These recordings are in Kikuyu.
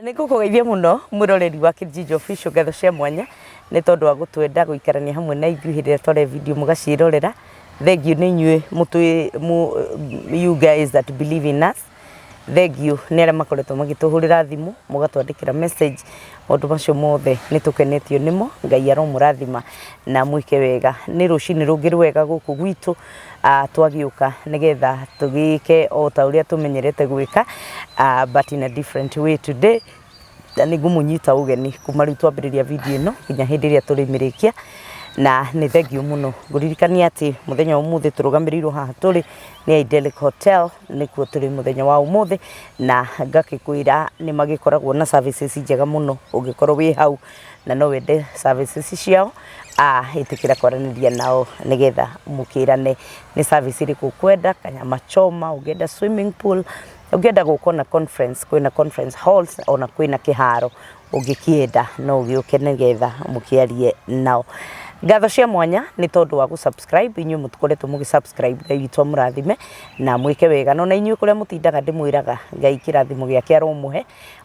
Nĩ ngũkũgeithia mũno mwĩroreri wa Kijiji Official, ngatho cia mwanya nĩ tondũ wa gũtwenda gũikarania hamwe na ithuĩ hĩndĩ ĩrĩa tware video mũgaciĩrorera. Thengiũ nĩ inyuĩ mũtwĩ you guys that believe in us. Thengiũ nĩ arĩa makoretwo magĩtũhũrĩra thimũ, mũgatwandĩkĩra message, maũndũ macio mothe nĩ tũkenetio nĩmo. Ngai aromũrathima na mwĩke wega. Nĩ rũcinĩ rũngĩ rwega gũkũ gwitũ twagĩũka nĩgetha tũgĩke o ta ũrĩa tũmenyerete gwĩka, but in a different way today. Na nĩ ngũmũnyita ũgeni kuma rĩu twambĩrĩria video ĩno nginya hĩndĩ ĩrĩa tũrĩmĩrĩkia, na nĩ thengiũ mũno. Ngũririkania atĩ mũthenya wa ũmũthĩ tũrũgamĩrĩirwo haha tũrĩ nĩ Idyllic Hotel, nĩkuo tũrĩ mũthenya wa ũmũthĩ, na ngakĩkwĩra nĩ magĩkoragwo na services njega mũno ũngĩkorwo wĩ hau na no wende services ciao, ĩtĩkĩra kwaranĩria nao nĩgetha mũkĩrane nĩ service ĩrĩkũ ũkwenda, kanyama choma, ũngĩenda swimming pool, ũngĩenda gũka ona conference, kwĩna conference halls, ona kwĩna kĩharo ũngĩkĩenda no ũgĩũke nĩgetha mũkĩarie nao. Ngatho cia mwanya nĩ tondũ wa gũ-subscribe, inyuĩ mũtikoretwo mũgĩ-subscribe, Ngai witũ amũrathime na mwĩke wega. No na inyuĩ kũrĩa mũtindaga ndĩmwĩraga Ngai kĩrathimo gĩake aromũhe,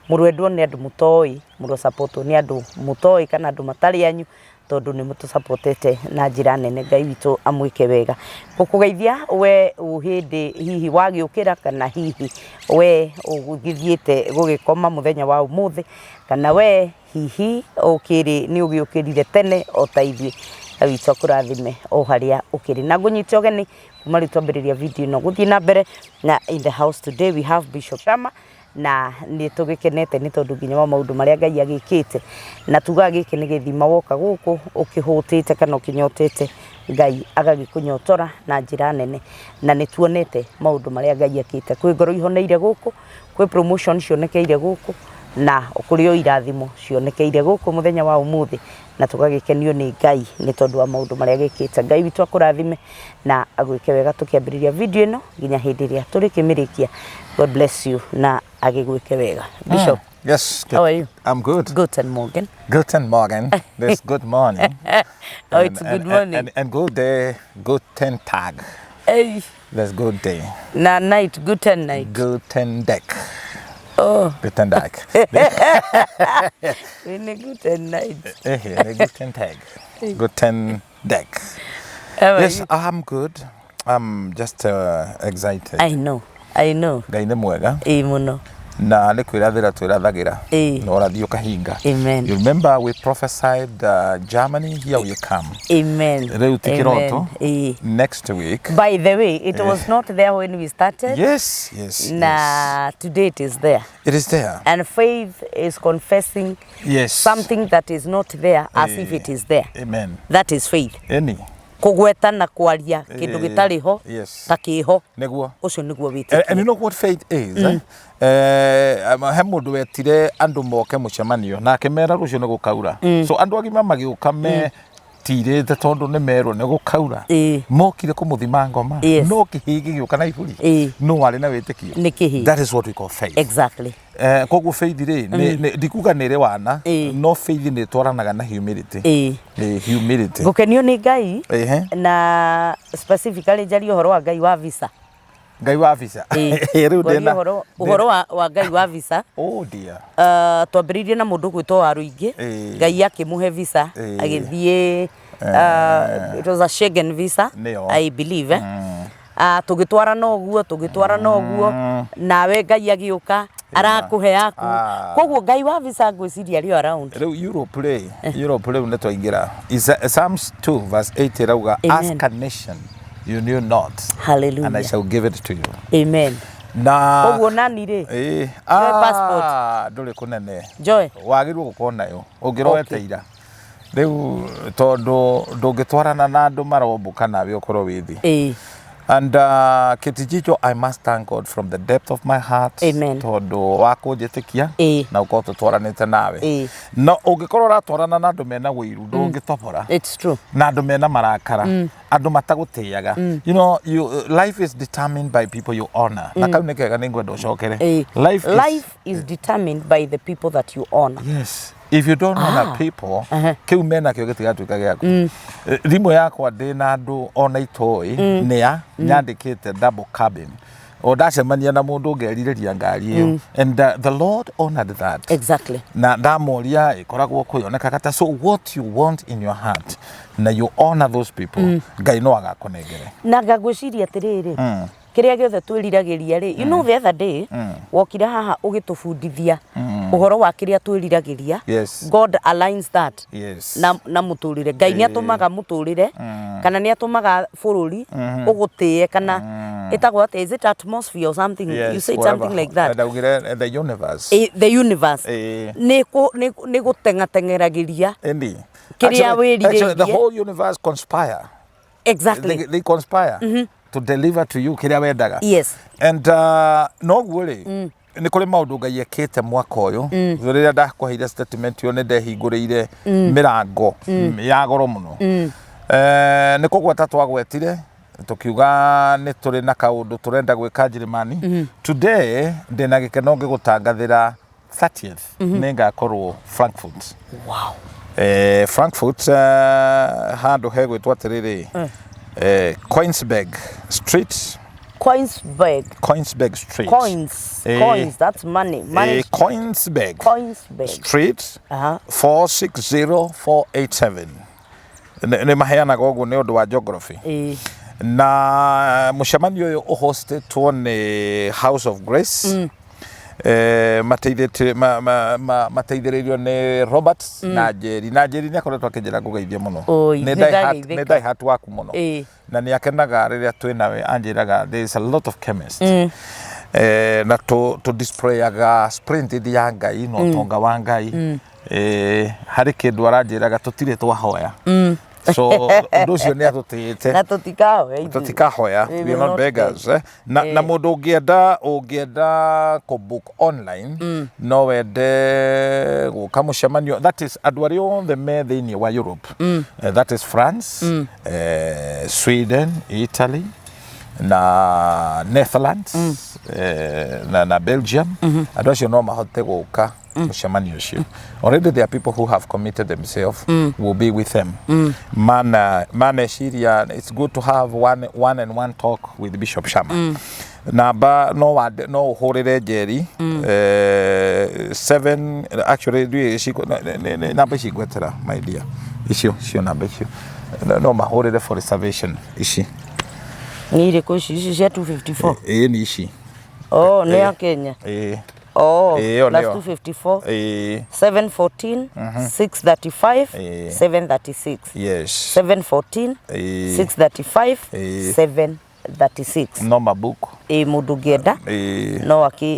mũrwendwo nĩ andũ mũtoĩ, mũrosapotwo nĩ andũ mũtoĩ kana andũ matarĩ anyu, tondũ nĩ mũtũsapotete na njĩra nene. Ngai witũ amwĩke wega. Gũkũgeithia we hĩndĩ hihi wagĩũkĩra, kana hihi we ũgĩthiĩte gũgĩkoma mũthenya wa ũmũthĩ, kana we hihi ũkĩrĩ nĩ ũgĩũkĩrire tene o ta ithuĩ. Ngai witũ akũrathime o harĩa ũkĩrĩ. Na ngũnyite ũgeni kuma rĩu twambĩrĩria video ĩno gũthiĩ na mbere. Na in the house today we have Bishop Shama, na nĩ tũgĩkenete nĩ tondũ nginya wa maũndũ marĩa Ngai agĩkĩte, na tugaga gĩkĩ nĩ gĩthima, woka gũkũ ũkĩhũtĩte kana ũkĩnyotete, Ngai agagĩkũnyotora na njĩra nene, na nĩ tuonete maũndũ marĩa Ngai ekĩte. Kwĩ ngoro ihoneire gũkũ, kwĩ promotion cionekeire gũkũ, na kũrĩ o irathimo cionekeire gũkũ mũthenya wa ũmũthĩ, na tũgagĩkenio nĩ Ngai nĩ tondũ wa maũndũ marĩa agĩkĩte. Ngai witũ akũrathime na agwĩke wega tũkĩambĩrĩria video ĩno nginya hĩndĩ ĩrĩa tũrĩkĩmĩrĩkia. God bless you na agĩgwĩke wega. Bishop. Yes. How are you? I'm good. Guten Morgen. Guten Morgen. This good morning. Oh, it's good morning. And good day. Guten Tag. Hey. That's good day. Na night, guten night. Guten Deck. Oh. Guten Tag. Nĩ guten night. Eh, guten Tag. Guten Deck. How are Yes, you? I'm good. I'm just excited. I know. I know. Ngai nĩ mwega. Ĩĩ mũno. Na nĩ kwĩrathĩra twĩrathagĩra. Ĩĩ. Na ũrathi ũkahinga. Amen. You remember we prophesied Germany, here we come. Amen. Rĩu ti kĩroto. Ĩĩ. Next week. By the way, it was not there when we started. Yes. Na today it is there. It is there. And faith is confessing something that is not there as if it is there. Amen. That is faith. Any. Kũgweta na kwaria kĩndũ gĩtarĩ ho ta kĩho. Nĩguo. Ũcio nĩguo And you wĩtĩkio. know what faith is? Eh? He mũndũ wetire andũ moke mũcemanio na akĩmera rũciũ nĩ gũkaura. So andũ agima magĩũka me tirĩte tondũ nĩ merwo nĩ gũkaura. Mokire kũmũthima ngoma. No kĩhĩĩ gĩgĩũka na iburi. No warĩ na wĩtĩkio. Nĩ kĩhĩĩ. That is what we call faith. Exactly. Koguo faith rĩ, ndikuga nĩ ĩrĩ wana, no faith nĩ ĩtwaranaga na humility. Humility. Ngũkenio nĩ Ngai na specifically njarie ũhoro wa Ngai wa visa. Ngai wa visa. Rĩu Ngwaria ndĩna ũhoro wa Ngai wa visa. Oh dear. Twambĩrĩirie na mũndũ ũgwĩtwo Waruingĩ. Ngai akĩmũhe visa agĩthiĩ, it was a Schengen visa. Nĩyo. I believe, eh? Tũgĩtwarana ũguo, tũgĩtwarana ũguo, nawe Ngai agĩũka arakũhe yaku. Koguo Ngai wa visa ngwĩciria arĩ o around. Rĩu Europe rĩ, Europe rĩu nĩ twaingĩra. Psalms 2 verse 8 ĩrauga, Amen. "Ask a nation you knew not Hallelujah. and I shall give it to you." Amen. Na Koguo nani rĩ, njoe passport. Ndũrĩ kũnene. Njoe. Wagĩrĩirwo gũkorwo nayo ũngĩroete ira rĩu, tondũ ndũngĩtwarana na andũ marombũka nawe ũkorwo wĩ thĩ. And Kitijicho, I must thank God from the depth of my heart. Amen. Tondũ wa kũnjĩtĩkia na ũkorwo tũtwaranĩte nawe. No ũngĩkorwo ũratwarana na andũ mena wĩiru, ndũngĩtobora. It's true. Na andũ mena marakara, andũ matagũtĩaga. Life is determined by people you honor. Na kau nĩ kega, nĩ ngwenda ũcokere. Life is, Life is determined by the people that you honor. Yes. If you don't honor people, kĩu menakĩo gĩtigatuĩka gĩaku. Thimũ yakwa ndĩ na andũ ona itoĩ nĩa nyandĩkĩte double cabin. O ndacemania na mũndũ ngerirĩria ngari ĩyo, and the Lord honored that. Na ndamoria ĩkoragwo kũ, yonekaga ta. So what you want in your heart na you honor those people, Ngai no agakũnengere. Na ngagwĩciria atĩrĩrĩ, kĩrĩa gĩothe twĩriragĩria rĩ, the other day wokire haha ũgĩtũbundithia ũhoro wa kĩrĩa twĩriragĩria. God aligns that na mũtũrĩre. Ngai nĩ atũmaga mũtũrĩre kana nĩ atũmaga bũrũri ũgũtĩe, kana ĩtagwo atĩa, is it atmosphere or something? You said whatever. Something like that. Ndaugire the universe. The universe nĩ gũteng'ateng'eragĩria Ĩndi. kĩrĩa Actually, the wĩrirĩirie. Whole universe conspire. They conspire to deliver to you kĩrĩa wendaga. And noguo rĩ, nĩ kũrĩ maũndũ Ngai ekĩte mwaka ũyũ. Rĩrĩa ndakũheire statement ĩyo, nĩ ndehingũrĩire mĩrango ya goro mũno. Nĩ kũgweta twagwetire, tũkiuga nĩ tũrĩ na kaũndũ tũrenda gwĩka Njĩrĩmani. Today ndĩna gĩkeno ngĩgũtangathĩra 30th nĩ ngakorwo Frankfurt. Frankfurt, handũ hegwĩtwo atĩrĩrĩ, Coinsberg Street. Coinsberg. Coinsberg Street. Coins. Coins, that's money, money. Coinsberg Coinsberg Street, 460487. Nĩ maheanaga ũguo nĩ ũndũ wa geography. Na mũcemanio ũyũ ũhostetwo nĩ House of Grace, mateithĩtie mateithĩrĩirio nĩ Robert na Njeri. Na Njeri nĩ akoretwo akĩnjĩra ngũgeithie mũno. Oi, Nĩ nĩ die ndageithĩka. Die hard waku mũno. Na nĩ akenaga rĩrĩa twĩ nawe, anjĩraga there is a lot of chemist. Na tũ displayaga splendid ya Ngai na ũtonga wa Ngai. Harĩ kĩndũ aranjĩraga tũtirĩ twahoya, so ũndũ ũcio nĩ atũtĩĩte. Na tũtikahoya ithuĩ. Tũtikahoya. We We will are not not. beggars, eh? Na mũndũ ũngĩenda kũ book online, no wende gũka mũcemanio, that is andũ arĩa othe me thĩinĩ wa Europe, that is France, Sweden, Italy na Netherlands, na Belgium, andũ acio no mahote gũka mũcemanio ũcio. Already there are people who have committed themselves, will be with them. Mana maneciria it's good to have one and one talk with Bishop Shama. Namba no wande no ũhũrĩre Njeri, seven, actually ndiũĩ namba ici ngwetera, my dear, icio cio namba icio no mahũrĩre for reservation ici. Nĩ irĩkũ ici cia 254? Ĩĩ, nĩ ici. Oh, nĩ ya Kenya. Ĩĩ. Oh, Ĩyo plus nĩyo. 254 714 635 736. 714 635 736. No mabook. Ĩ, mũndũ ũngĩenda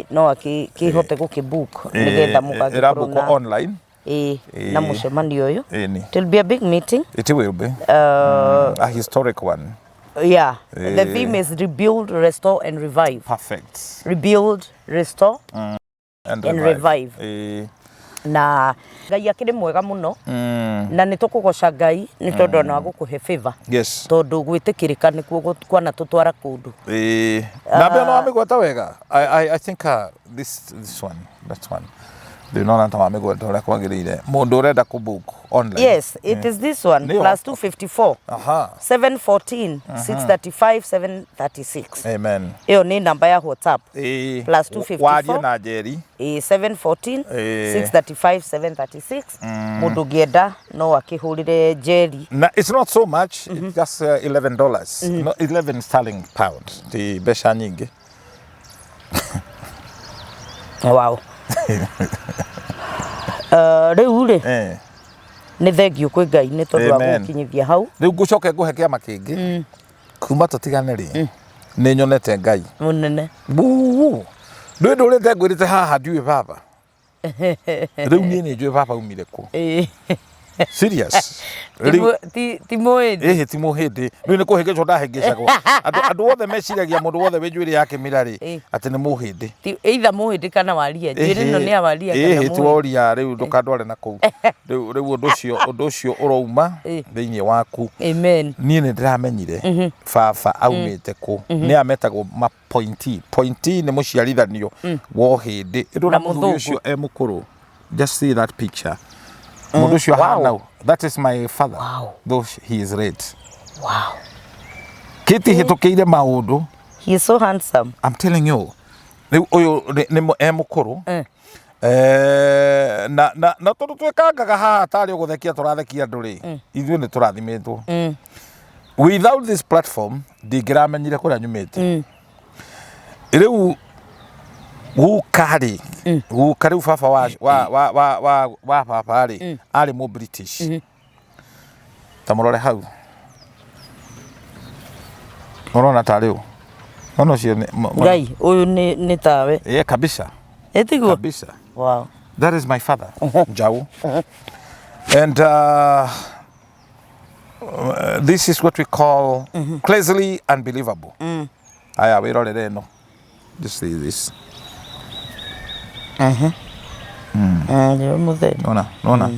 no akĩhote gũkĩbook nĩgetha mũgagĩkorwo Ĩrabookwo na online. Ĩ, na mũcemanio ũyũ. Ĩni. It will be a big meeting. It will be a historic one. Yeah, the theme is rebuild, restore and revive. Perfect. Rebuild, restore and and revive. Na Ngai akĩrĩ mwega mũno, na nĩ tũkũgoca Ngai nĩ tondũ ona wa gũkũhe favor, tondũ gwĩtĩkĩrĩka nĩkuo kwanatũtwara kũndũ. Ĩĩ, namba ĩno wamĩgweta wega. I think this one, that one, ndĩnona ta wamĩgweta ũrĩa kwagĩrĩire, mũndũ ũrenda kũ book online. Yes, it is this one. Nĩyo. Plus 254 714 635 736. Amen. Ĩyo nĩ namba ya WhatsApp. Plus 254. Warie na Njeri. Ĩ, 714 635 736. Mũndũ ũngĩenda no akĩhũrĩre Njeri. Na it's not so much, it's just $11, no, 11 sterling pound, ti mbeca nyingĩ. Wow. Rĩu rĩ, nĩ thengiũ kwĩ Ngai nĩ tondũ wa Amen. gũkinyithia hau. Rĩu ngũcoke ngũhe kĩama kĩngĩ. Kuma tũtigane rĩ, nĩ nyonete Ngai mũnene. Buu. Ndũĩ ndũrĩte ngwĩrĩte haha ndiũĩ baba, rĩu niĩ nĩ njũĩ baba umire kũ. Serious. Rĩu Ti mũhĩndĩ. Ĩhĩ, ti mũhĩndĩ. Rĩu nĩ kũhĩngĩcwo ndahĩngĩcagwo. Andũ othe meciragia mũndũ wothe wĩ njuĩrĩ ya kĩmira rĩ, atĩ nĩ mũhĩndĩ. Ti either mũhĩndĩ kana waria, njuĩrĩ ĩno nĩ ya waria kana Ĩhĩ, ti mũhĩndĩ. woria rĩu ndũkandware na kũu. Rĩu ũndũ ũcio ũrouma thĩinĩ waku. Amen. Niĩ nĩ ndĩramenyire baba aumĩte kũ. Nĩ ametagwo mapointi. Pointi nĩ mũciarithanio wa ũhĩndĩ. Ĩndũ Na na mũthuri mũthũngũ. ũcio e mũkũrũ, just see that picture, mũndũ ũcio ahana ũũ. That is my father, though he is late. Kĩti hĩtũkĩire maũndũ. He is so handsome. I'm telling you rĩu ũyũ nĩ e mũkũrũ. Eh, na tondũ twĩkangaga haha tarĩ ũgũthekia tũrathekia andũ rĩ, ithuĩ nĩ tũrathimĩtwo. Without this platform ndingĩramenyire kũrĩa nyumĩte. Rĩu guka rĩ, guka rĩu baba wa baba rĩ, arĩ mũ British. Ta mũrore hau, ũrona tarĩ ũ? Ona ũcio nĩ Ngai, ũyũ nĩ tawe. Yeah, kabisa. Ĩtiguo? Kabisa. Wow. That is my father, Njau. And this is what we call crazily unbelievable. Aya, wĩrorere ĩno. Just see this. Nĩ mũtheri. Nona, nona,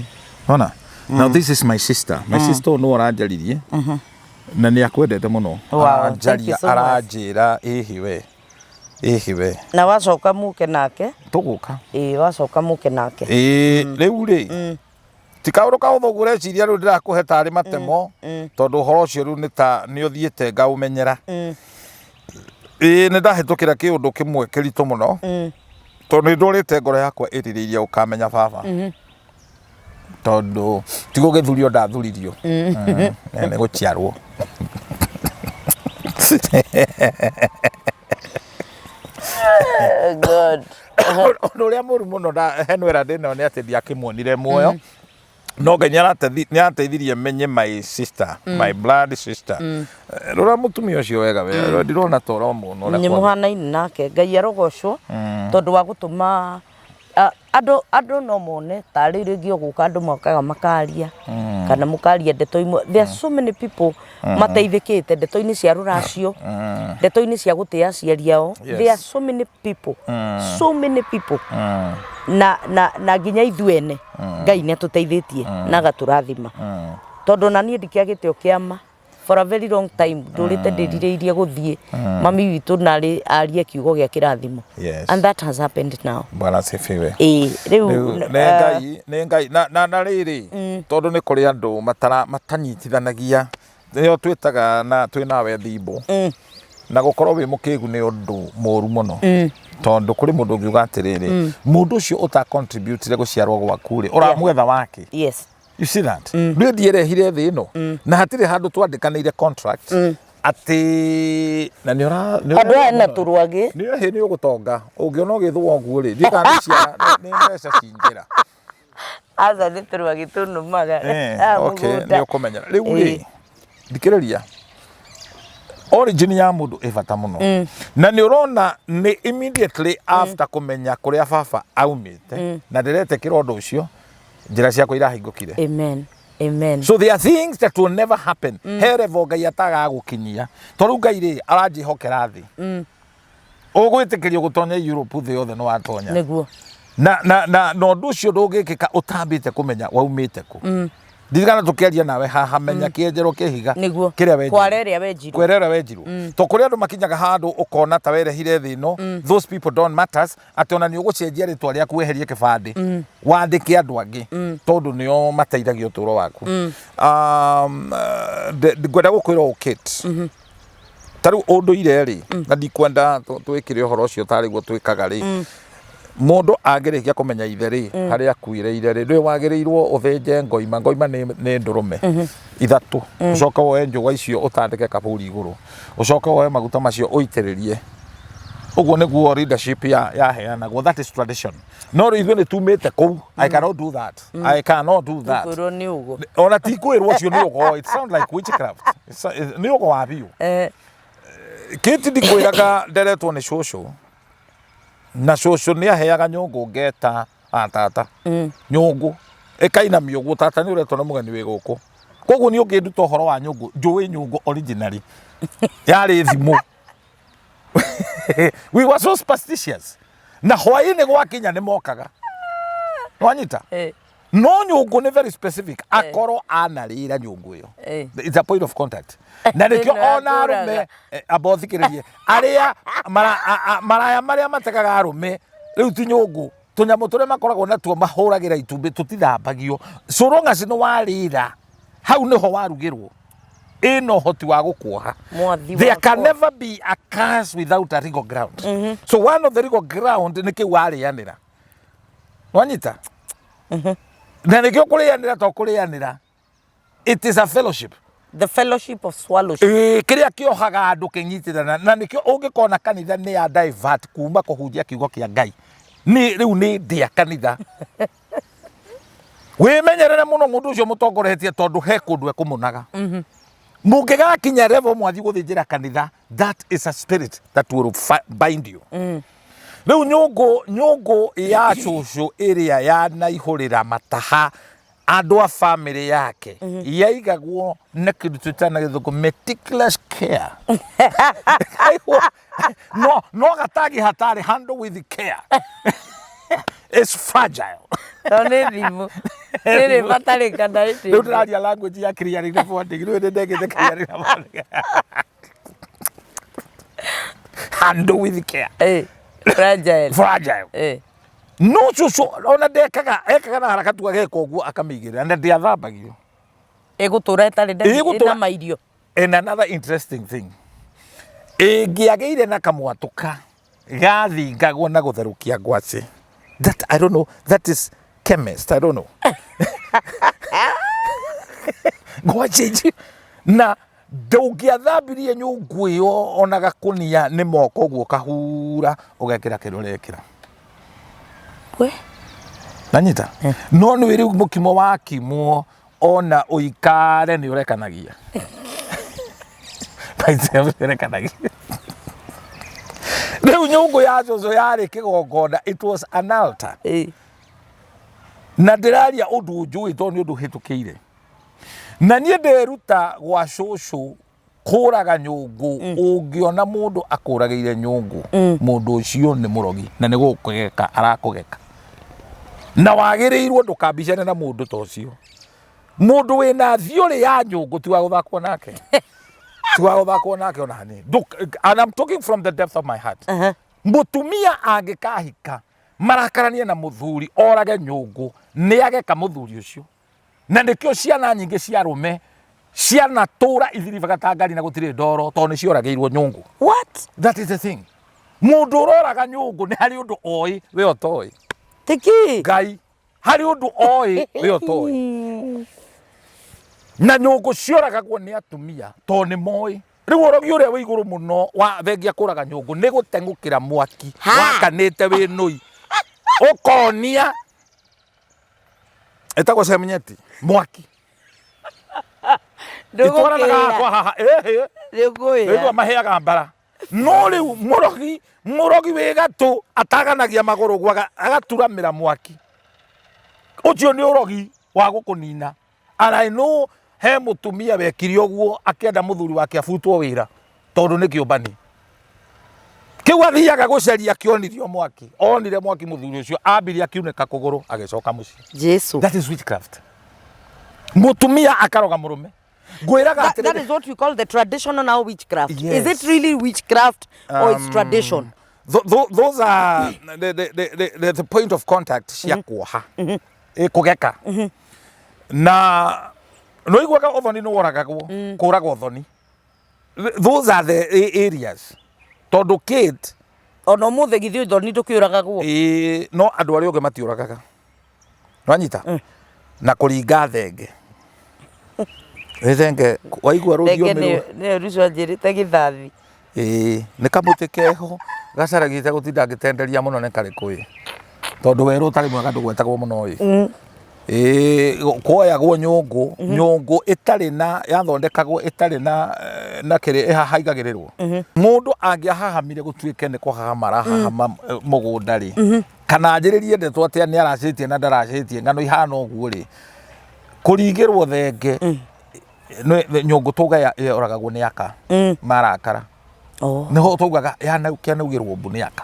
nona. Now this is my sister. My sister no aranjaririe. Na nĩ akwendete mũno. Wow, thank you Aranjaria, so much. aranjĩra ĩhĩ we. Ĩhĩ we. Na wacoka muke nake. Tũgũka. Ĩĩ, wacoka muke nake. Ĩĩ, rĩu rĩ, ti kaũndũ kahũthũ ũguo ũreciria rĩu ndĩrakũhe tarĩ matemo, tondũ ũhoro ũcio rĩu nĩ ta nĩ ũthiĩte ngaũmenyera. Ĩĩ, nĩ ndahĩtũkĩra kĩũndũ kĩmwe kĩritũ mũno, tondũ nĩ ndũrĩte ngoro yakwa ĩrirĩirie gũkamenya baba, tondũ ti gũgĩthurio ndathuririo, nĩ gũciarwo. God. Ũndũ ũrĩa mũru mũno henwera ndĩnayo nĩ atĩ ndiakĩmuonire muoyo, no Ngai nĩ arateithirie menye my sister, my blood sister. Rora mũtumia ũcio wega wega, ndirona ta ũramuona ũrĩa Nĩ mũhanaine nake. Ngai arogocwo tondũ wa gũtũma andũ no mone tarĩ rĩngĩ ũgũka andũ mokaga makaria kana mũkaria ndeto imwe. There are so many people mateithĩkĩte ndeto-inĩ cia rũracio, ndeto-inĩ cia gũtĩa aciari ao. There are so many people, so many people, na nginya ithuĩ ene Ngai nĩ atũteithĩtie na agatũrathima, tondũ na niĩ ndikĩagĩte o kĩama for a very long time ndũrĩte ndĩrirĩirie gũthiĩ mami witũ narĩ arie kiugo gĩa kĩrathimo. And that has happened now. Bwana asifiwe. Ĩĩ, rĩu Rĩu nĩ Ngai, nĩ Ngai na rĩrĩ, tondũ nĩ kũrĩ andũ matanyitithanagia, nĩo twĩtaga na twĩ nawe thimbo, na gũkorwo wĩ mũkĩgu nĩ ũndũ mũru mũno, tondũ kũrĩ mũndũ ũngiuga atĩrĩrĩ, mũndũ ũcio ũta contributire gũciarwo gwaku rĩ, ũramwetha wake? Yes. You see that? Niĩ ndierehire thĩ ĩno na hatirĩ handũ twandĩkanĩire contract atĩ na nĩ ũra nĩ Andũ aya na tũrwagĩ. Nĩ hĩ nĩ ũgũtonga ũngĩona ũgĩthũa ũguo rĩ, ndiĩ kana nĩ ciara nĩ mbeca cingĩra. Aca, nĩ tũrwagĩ tũnũmaga. Haha okay, mũgũnda. Nĩ ũkũmenyera rĩu rĩ, thikĩrĩria, origin ya mũndũ ĩ bata mũno, na nĩ ũrona nĩ immediately after kũmenya kũrĩa baba aumĩte na ndĩretĩkĩra ũndũ ũcio, njĩra ciakwa irahingũkire. Amen, amen. So there are things that will never happen. He level Ngai atagagũkinyia, to rĩu Ngai rĩ aranjĩhokera thĩ, ũgwĩtĩkĩrio gũtonya Europe, thĩ yothe nĩ watonya. Na ũndũ ũcio ndũngĩkĩka ũtambĩte kũmenya waumĩte kũ. Ndirikana tũkĩaria nawe haha, menya kĩenjero kĩhiga kĩrĩa wenjirwo. Kwara ĩrĩa wenjirwo. Kwera ĩrĩa wenjirwo, to kũrĩ andũ makinyaga handũ ũkona ta werehire thĩ ĩno, those people don't matters, atĩ ona nĩ ũgũcenjia rĩtwa rĩaku, weherie kĩbandĩ, wandĩke andũ angĩ, tondũ nĩo mateithagia ũtũũro waku. Ngwenda gũkwĩra ũũ, Kate, ta rĩu ũndũire rĩ, na ndikwenda twĩkĩre ũhoro ũcio tarĩ guo twĩkaga rĩ, mũndũ angĩrĩkia kũmenya ithe rĩ, harĩa akuĩrĩire rĩ, ndũĩ wagĩrĩirwo ũthĩnje ngoima. Ngoima nĩ ndũrũme ithatũ, ũcoke woe njũgwa icio ũtandĩke kaburi igũrũ, ũcoke woe maguta macio ũitĩrĩrie. Ũguo nĩguo leadership ya yaheanagwo. That is tradition, no rĩu ithuĩ nĩ tumĩte kũu. I cannot do that, I cannot do that. Kwĩrwo nĩ ũguo. Ona ti kwĩrwo, ũcio nĩ ũgo. It sound like witchcraft. Nĩ ũgo wa biũ. Kĩti ndikwĩraga, nderetwo nĩ cũcũ, na cũcũ nĩ aheaga nyũngũ ngeta a tata, nyũngũ ĩkainamio ũguo, tata nĩ ũretwo nĩ mũgeni wĩ gũkũ. Koguo nĩ ũngĩnduta ũhoro wa nyũngũ, njũĩ nyũngũ originally yarĩ thimũ. We were so superstitious, na hwaĩ-inĩ gwakinya nĩ mokaga wanyita. No nyũngũ nĩ very specific, akorwo anarĩra nyũngũ ĩyo. It's a point of contact, na nĩkĩo Ĩno ona arũme amba ũthikĩrĩrie arĩa maraya marĩa mategaga arũme rĩu ti nyũngũ, tũnyamũ tũrĩa makoragwo natuo mahũragĩra itumbĩ tũtithambagio, so long as nĩ warĩra hau nĩho warugĩrwo. Ĩna ũhoti wa gũkuoha. Mwathi There can wakwa. never be a curse without a legal ground. So one of the legal ground nĩ kĩu warĩanĩra. Wanyita? Na nĩkĩo kũrĩanĩra to kũrĩanĩra. It is a fellowship. The fellowship of swallowship. Ĩĩ, kĩrĩa kĩohaga andũ kĩnyitĩrana na nĩkĩo ũngĩkona kanitha nĩ ya divert kuma kũhunjia kiugo kĩa Ngai nĩ rĩu nĩ ndĩa kanitha. Wĩmenyerere mũno mũndũ ũcio mũtongoretie tondũ he kũndũ ekũmũnaga. Mũngĩgakinya level mwathiĩ gũthĩnjĩra kanitha, that is a spirit that will bind you. Rĩu nyũngũ ya cũcũ ĩrĩa yanaihũrĩra mataha andũ a famĩlĩ yake yaigagwo na kĩndũ twĩtaga na gĩthũngũ meticulous care. Ĩkaigwo no gatagi hatarĩ handle with care is fragile. Tondũ nĩ thimũ. Rĩrĩ batarĩkana Rĩu ndĩraria language ya clearing na forwarding. Rĩu nĩ ndekĩte clearing na forwarding. Handle with care. Eh, fragile. Fragile. Eh. No cũcũ ona ndekaga, ekaga na haraka tu ageka ũguo akamĩigĩrĩra na ndĩathambagio. Ĩgũtũra ĩtarĩ Ĩgũtũra- ĩna mairio. And another interesting thing, ĩngĩagĩire na kamwatũka gathingagwo na gũtherũkia ngwacĩ. That I don't know, that is chemist, I don't know. Ngwacĩ ici na ndũngĩathambirie nyũngũ ĩyo ona gakũnia nĩ moko ũguo ũkahura ũgekĩra kĩrĩa ũrekĩra. We. Nanyita? No nĩ rĩu mũkimo wakimwo ona ũikare nĩ ũrekanagia. Maitũ nĩ ũrekanagia. Rĩu nyũngũ ya cũcũ yarĩ kĩgongona, it was an altar. Na ndĩraria ũndũ njũĩ tondũ nĩ ũndũ hĩtũkĩire. Na niĩ nderuta gwa cũcũ kũraga nyũngũ. Ũngĩona mũndũ akũragĩire nyũngũ, mũndũ ũcio nĩ mũrogi na nĩ gũkũgeka arakũgeka. Na wagĩrĩirwo ndũkambicane na mũndũ ta ũcio. Mũndũ wĩna theory ya nyũngũ ti wa gũthakwo nake. Ti wa gũthakwo nake ona hanini. And I'm talking from the depth of my heart. Mũtumia angĩkahika marakaranie na mũthuri orage nyũngũ, nĩ ageka mũthuri ũcio. Na nĩkĩo ciana nyingĩ cia arũme cianatũra ithiribaga ta ngari na gũtirĩ ndoro tondũ nĩ cioragĩirwo nyũngũ. What? That is the thing. Mũndũ ũroraga nyũngũ nĩ harĩ ũndũ oĩ we ũtoĩ. Tiki. Ngai harĩ ũndũ oĩ we ũtoĩ. Na nyũngũ cioragagwo nĩ atumia tondũ nĩ moĩ. Rĩu ũrogi ũrĩa wĩ igũrũ mũno wa thengia kũraga nyũngũ nĩ gũteng'ũkĩra mwaki wakanĩte wĩ nũi. Ũkonia ĩtagwo cemnyeti mwaki. Itwaranaga Ndũgũkĩra. kwa haha ĩhĩ. Nĩũkũĩra. Rĩu maheaga mbara. No rĩu mũrogi wĩ gatũ ataganagia magũrũ ũguo agaturamĩra mwaki. Ũcio nĩ ũrogi wa gũkũnina. And I know he mũtumia wekire ũguo akĩenda mũthuri wake abutwo wĩra tondũ nĩ kĩũmbani. Kĩu athiaga gũcaria kĩonirio mwaki. Onire mwaki mũthuri ũcio ambirie akiunĩka kũgũrũ agĩcoka mũciĩ. Jesu. That is witchcraft. Mũtumia akaroga mũrũme. Ngwĩraga That atĩrĩrĩ. is what we call the traditional now witchcraft. Is it Yes. really witchcraft or it's tradition? Those are the point of contact cia kuoha. Kũgeka. Na nĩũiguaga ũthoni nĩ woragagwo, kũragwo ũthoni. Those are the areas. Tondũ Kate, Ona ũmũthĩ githĩ ũthoni ndũkĩũragagwo? Ĩĩ, no andũ arĩa ũngĩ matiũragaga. Nĩwanyita? Na kũringa thenge. Ĩ thenge, waigua Thenge rũthiomi rwa nĩyo Ruco anjĩrĩte gĩthathi. Ĩĩ, nĩ kamũtĩ keho gacaragĩte gũtinda ngĩtenderia mũno nĩ karĩkũ ĩ. Tondũ werũ ũtarĩ mwega ndũgwetagwo mũno ĩ. Ĩĩ, kuoyagwo nyũngũ, nyũngũ ĩtarĩ na, yathondekagwo ĩtarĩ na kĩrĩa ĩhahaigagĩrĩrwo. Mũndũ angĩahahamire gũtuĩke nĩ kũhahama arahahama mũgũnda rĩ, kana anjĩrĩrie ndeto atĩa nĩ aracĩtie na ndaracĩtie, ng'ano ihana ũguo rĩ, kũringĩrwo thenge, nyũngũ tũgaya yoragagwo nĩ aka, marakara. Nĩho taugaga kĩanaugĩrwo mbu nĩ aka.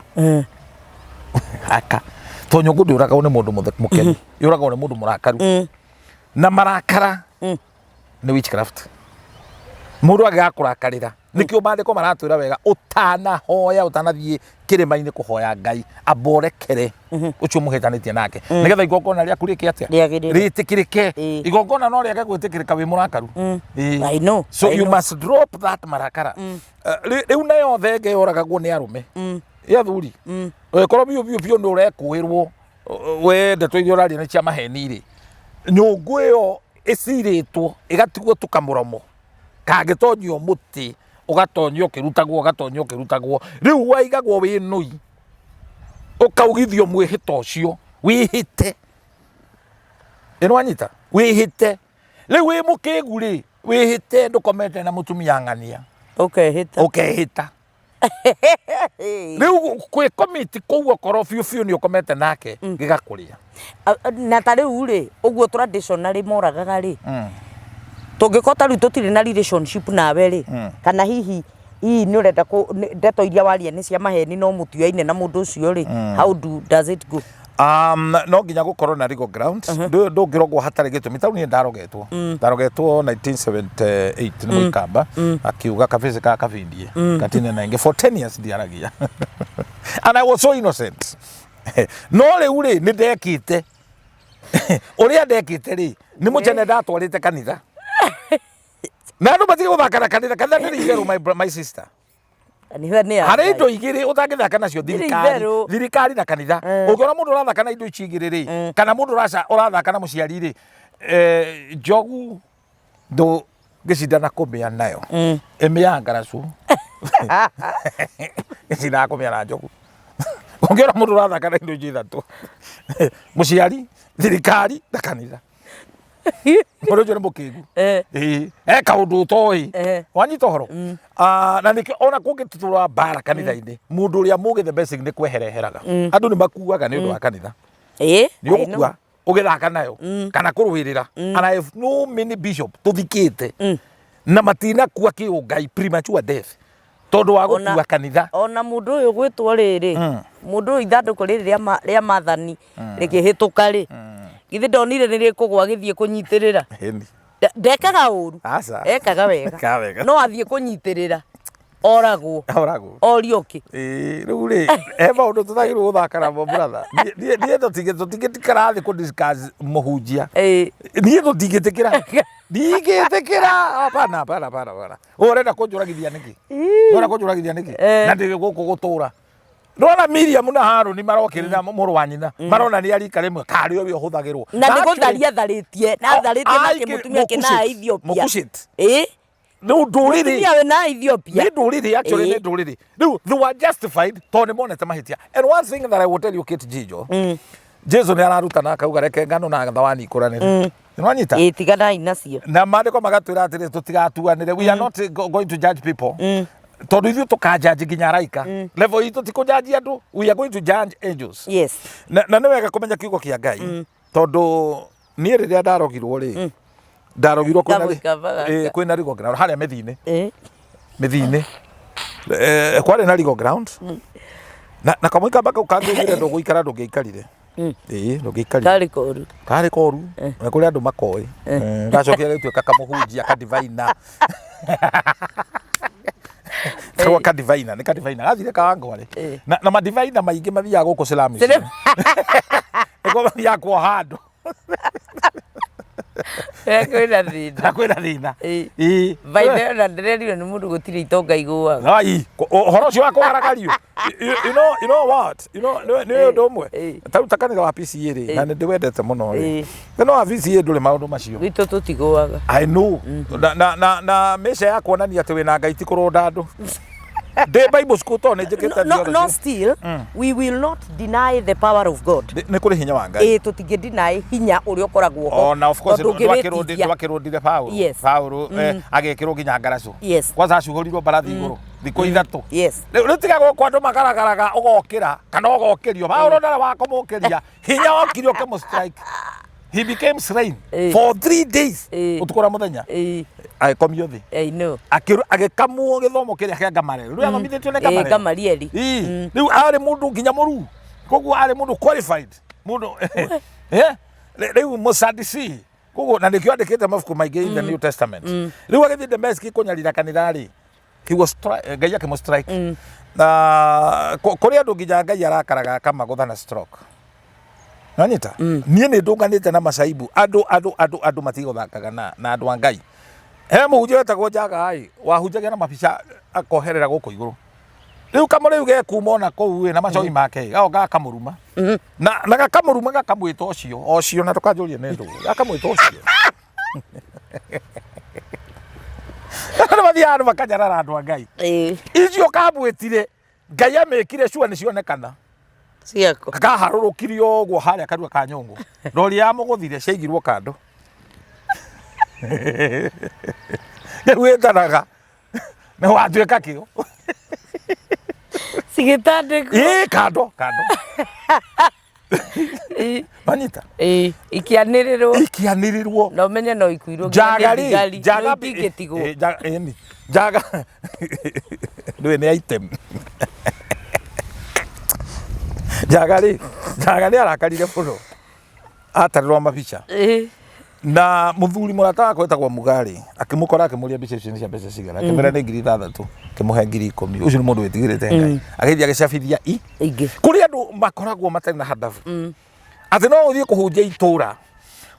Aka. Tondũ nyũngũ ndĩũragagwo nĩ mũndũ mũkenu, yũragagwo nĩ mũndũ mũrakaru. Na marakara nĩ witchcraft. Mũndũ angĩgakũrakarĩra. Nĩkĩo maandĩko maratwĩra wega, ũtanahoya, ũtanathiĩ kĩrĩma-inĩ kũhoya Ngai, amba ũrekere ũcio mũhĩtanĩtie nake, nĩgetha igongona rĩaku rĩke atĩa? Rĩagĩrĩre. Rĩtĩkĩrĩke. Ĩĩ. Igongona no rĩage gwĩtĩkĩrĩka wĩ mũrakaru. Ĩĩ. I know, So I you know. must drop that marakara. Rĩu nayo thenge yoragagwo nĩ arũme, ĩ athuri, ũgĩkorwo biũ biũ biũ nĩ ũrekũĩrwo, we ndeto iria ũraria nĩ cia maheni rĩ, nyũngũ ĩyo ĩcirĩtwo ĩgatigwo tu kamũromo kangĩtonyio mũtĩ, ũgatonyio ũkĩrutagwo, ũgatonyio ũkĩrutagwo, rĩu waigagwo wĩ nũi, ũkaugithio mwĩhĩto ũcio wĩhĩte. Ĩ nĩwanyita? Wĩhĩte. Rĩu wĩ mũkĩgu rĩ, wĩhĩte ndũkomete na mũtumia ng'ania. Ũkehĩta. Ũkehĩta. Rĩu kwĩ komiti kũu, okorwo biũ biũ nĩ ũkomete nake, gĩgakũrĩa. Na ta rĩu rĩ, ũguo traditionally moragaga rĩ, tũngĩkorwo ta rĩu tũtirĩ na relationship nawe rĩ, kana hihi hihi nĩ ũrenda ndeto iria waria nĩ cia maheni, no mũtiaine na mũndũ ũcio rĩ, how does it go? No nginya gũkorwo na legal ground. Ndũngĩrogwo hatarĩ gĩtũmi. Tau niĩ ndarogetwo, ndarogetwo 1978 nĩ mũikamba, akiuga kabĩcĩ ka kabindie katine na ingĩ. For 10 years ndiaragia, and I was so innocent. No rĩu rĩ, nĩ ndekĩte ũrĩa ndekĩte rĩ, nĩ mũcene ndatwarĩte kanitha, na andũ matige gũthaka na kanitha. Kanitha nĩ itherũ, my sister. Kanitha nĩ ya Harĩ Ngai. indo igĩrĩ ũtangĩthaka nacio, thirikari. Itherũ. Thirikari na kanitha. Ũngĩona mũndũ ũrathaka na indo ici igĩrĩ rĩ, kana mũndũ ũrathaka na mũciari rĩ, njogu ndũngĩcindana kũmĩa nayo, ĩmĩaga ngaracu, ĩcindaga kũmĩa na njogu. Ũngĩona mũndũ ũrathaka na indo icio ithatũ, mũciari, thirikari na kanitha, mũndũ ũcio nĩ mũkĩgu. Ĩĩ, he kaũndũ ũtoĩ. Wanyita ũhoro? Ah, na nĩkĩo ona kũngĩtũra mbara kanitha-inĩ, mũndũ ũrĩa mũgĩ, the best thing nĩ kwehereheraga. Andũ nĩ makuaga nĩ ũndũ wa kanitha. Ĩĩ, Nĩ I know. ũgũkua ũgĩthaka nayo kana kũrũĩrĩra. And I have no many bishop tũthikĩte na matinakua kĩũngai, premature death, tondũ wa gũkua kanitha. Ona mũndũ ũyũ gwĩtwo rĩrĩ, mũndũ ũyũ, ithandũkũ rĩrĩ rĩa mathani rĩkĩhĩtũka rĩ, githĩ ndonire nĩ rĩkũgwa, agĩthiĩ kũnyitĩrĩra? Ĩni. Ndekaga ũru. Aca. Ekaga wega. Ekaga wega. No athiĩ kũnyitĩrĩra, oragwo. Oragwo. Orio kĩ? Ĩĩ, rĩu rĩ, he maũndũ tũtagĩrĩirwo gũthaka namo, brother. Niĩ tũtingĩtikara thĩ kũ discuss mũhunjia. Niĩ tũtingĩtĩkĩra, ndingĩtĩkĩra. Hapana, hapana, hapana, hapana. Ũyũ ũrenda kũnjũragithia nĩkĩ? Ũrenda kũnjũragithia nĩkĩ na ndĩ gũkũ gũtũra? Ndona Miriam na Harũni marokĩrĩra mũrũ wa nyina, marona nĩ arika rĩmwe karĩ ũrĩa ũhũthagĩrwo. Na nĩ Actually, gũtharia tharĩtie na tharĩtie na kĩmũtumia kĩna Ethiopia. Mũkushit. Ĩĩ. Rĩu ndũrĩrĩ. Mũtumia wĩna Ethiopia. Nĩ ndũrĩrĩ actually. Ĩĩ. Nĩ ndũrĩrĩ. Rĩu they were justified tondũ nĩ monete mahĩtia. And one thing that I will tell you, Kate Jijo, Jesu nĩ ararutana akauga reke ngano na thawani ikũranĩre. Nĩ wanyita? Ĩĩ, tiganai nacio. Na maandĩko magatwĩra atĩrĩ, tũtigatuanĩre. We are not going to judge people, tondũ ithuĩ tũkajudge nginya araika. Level itũ ti kũjudge andũ, we are going to judge angels. Na nĩ wega kũmenya kiugo kĩa Ngai, tondũ niĩ rĩrĩa ndarogirwo rĩ, ndarogirwo kwĩna Kamũikamba gaka. Ĩ, kwĩna legal ground harĩa mĩthi-inĩ. Mĩthi-inĩ. Mĩthi-inĩ kwarĩ na legal ground, na kamũikamba kau kangĩugire ndũgũikara, ndũngĩaikarire. Ĩĩ, ndũngĩaikarire. Karĩ koru. Karĩ koru na kũrĩ andũ makoĩ. Gacokire gĩtuĩka kamũhunjia kadivaina, Tagwo kadivaina, nĩ kadivaina gathire kawangware. Na madivaina maingĩ mathiaga gũkũ Slum ici. Nĩkuo mathiaga kuoha andũ. Kwĩna thĩna. Na kwĩna thĩna. Ĩĩ. By the way, na ndĩrerirwo nĩ mũndũ gũtirĩ itonga igũaga. Ai, ũhoro ũcio wa kũgaragario. You know what? You know, nĩ ũndũ ũmwe. Ta rĩu ta kanitha wa PCA rĩ, na nĩ ndĩwendete mũno rĩ. Kanitha wa PCA ndũrĩ maũndũ macio. Gwitũ tũtigũaga. I know. Na mĩca ya kuonania atĩ wĩna Ngai ti kũrũnda andũ. Ndĩ Bible school tondũ nĩ njĩkĩte No, no, theology. still we will not deny the power of God. Nĩ kũrĩ hinya wa Ngai. Ĩĩ, tũtingĩ deny hinya ũrĩa ũkoragwo ho. Ona of course Tondũ ũngĩwĩtithia- ndwakĩrũndire Paulo. Paulo agĩkĩrwo nginya ngaracũ. Kwanza acuhũrirwo mbarathi igũrũ thikũ 3. Rĩu tiga gũkũ andũ magaragaraga ũgokĩra kana ũgokĩrio. Paulo ndarĩ wa kũmũkĩria. Hinya wokire ũkĩmũ strike. He became slain for 3 days. Ũtukũ na mũthenya. Agĩkomio thĩ. I know. Agĩkamwo gĩthomo kĩrĩa kĩa Gamaliel. Rĩu athomithĩtio nĩ Gamaliel. Gamalieli. Ii, rĩu arĩ mũndũ nginya mũruu, koguo arĩ mũndũ qualified, mũndũ rĩu mũsadisi, koguo na nĩkĩo andĩkĩte mabuku maingĩ in the New Testament. Rĩu agĩthiĩ Dameski kũnyarira kanitha rĩ, He was Ngai akĩmũ strike. Na kũrĩ andũ nginya Ngai arakaraga akamagũtha na stroke. Nanyita? Niĩ nĩ ndũnganĩte na macaibu andũ andũ andũ andũ matigũthakaga na andũ a Ngai. He mũhunjia wetagwo Njaga ĩ, wahunjagia na mabica akoherera gũkũ igũrũ. Rĩu kamũrĩu gekuma ona kũu ĩ na macoi make ĩ, gagoka gakamũruma. Na gakamũruma gakamwĩta ũcio, ũcio na ndũkanjũrie nĩ ndũgũ. Gakamwĩta ũcio. Andũ mathiaga andũ makanyarara andũ a Ngai. Icio kamwĩtire Ngai amĩkire cua nĩ cionekana. Ciako. Kaharũrũkirio ũguo harĩa karua ka nyũngũ. Rori ya mũgũthire ciaigirwo kando. Rĩu wĩtanaga nĩ watuĩka kĩo. Cigĩtandĩkwo. Ĩĩ kando kando. Wanyita? Ĩĩ, ikĩanĩrĩrwo. Ikĩanĩrĩrwo. Na ũmenye no ikuirwo nginya Njaga nĩ rĩ, thigari, njaga no itingĩtigwo. ĩ, njaga, ĩni, njaga ndũĩ nĩ item. Njaga rĩ, njaga nĩ arakarire mũno atarĩrwo mabica. Na mũthuri mũrata wakwa wĩtagwo Mugarĩ akĩmũkora akĩmũria mbica icio nĩ cia mbeca cigana, akĩmwĩra nĩ 6,000, akĩmũhe 10,000. Ũcio nĩ mũndũ wĩtigĩrĩte Ngai. Agĩthiĩ agĩcabithia i Ingĩ. Kũrĩ andũ makoragwo matarĩ na handabu atĩ no ũthiĩ kũhunjia itũra,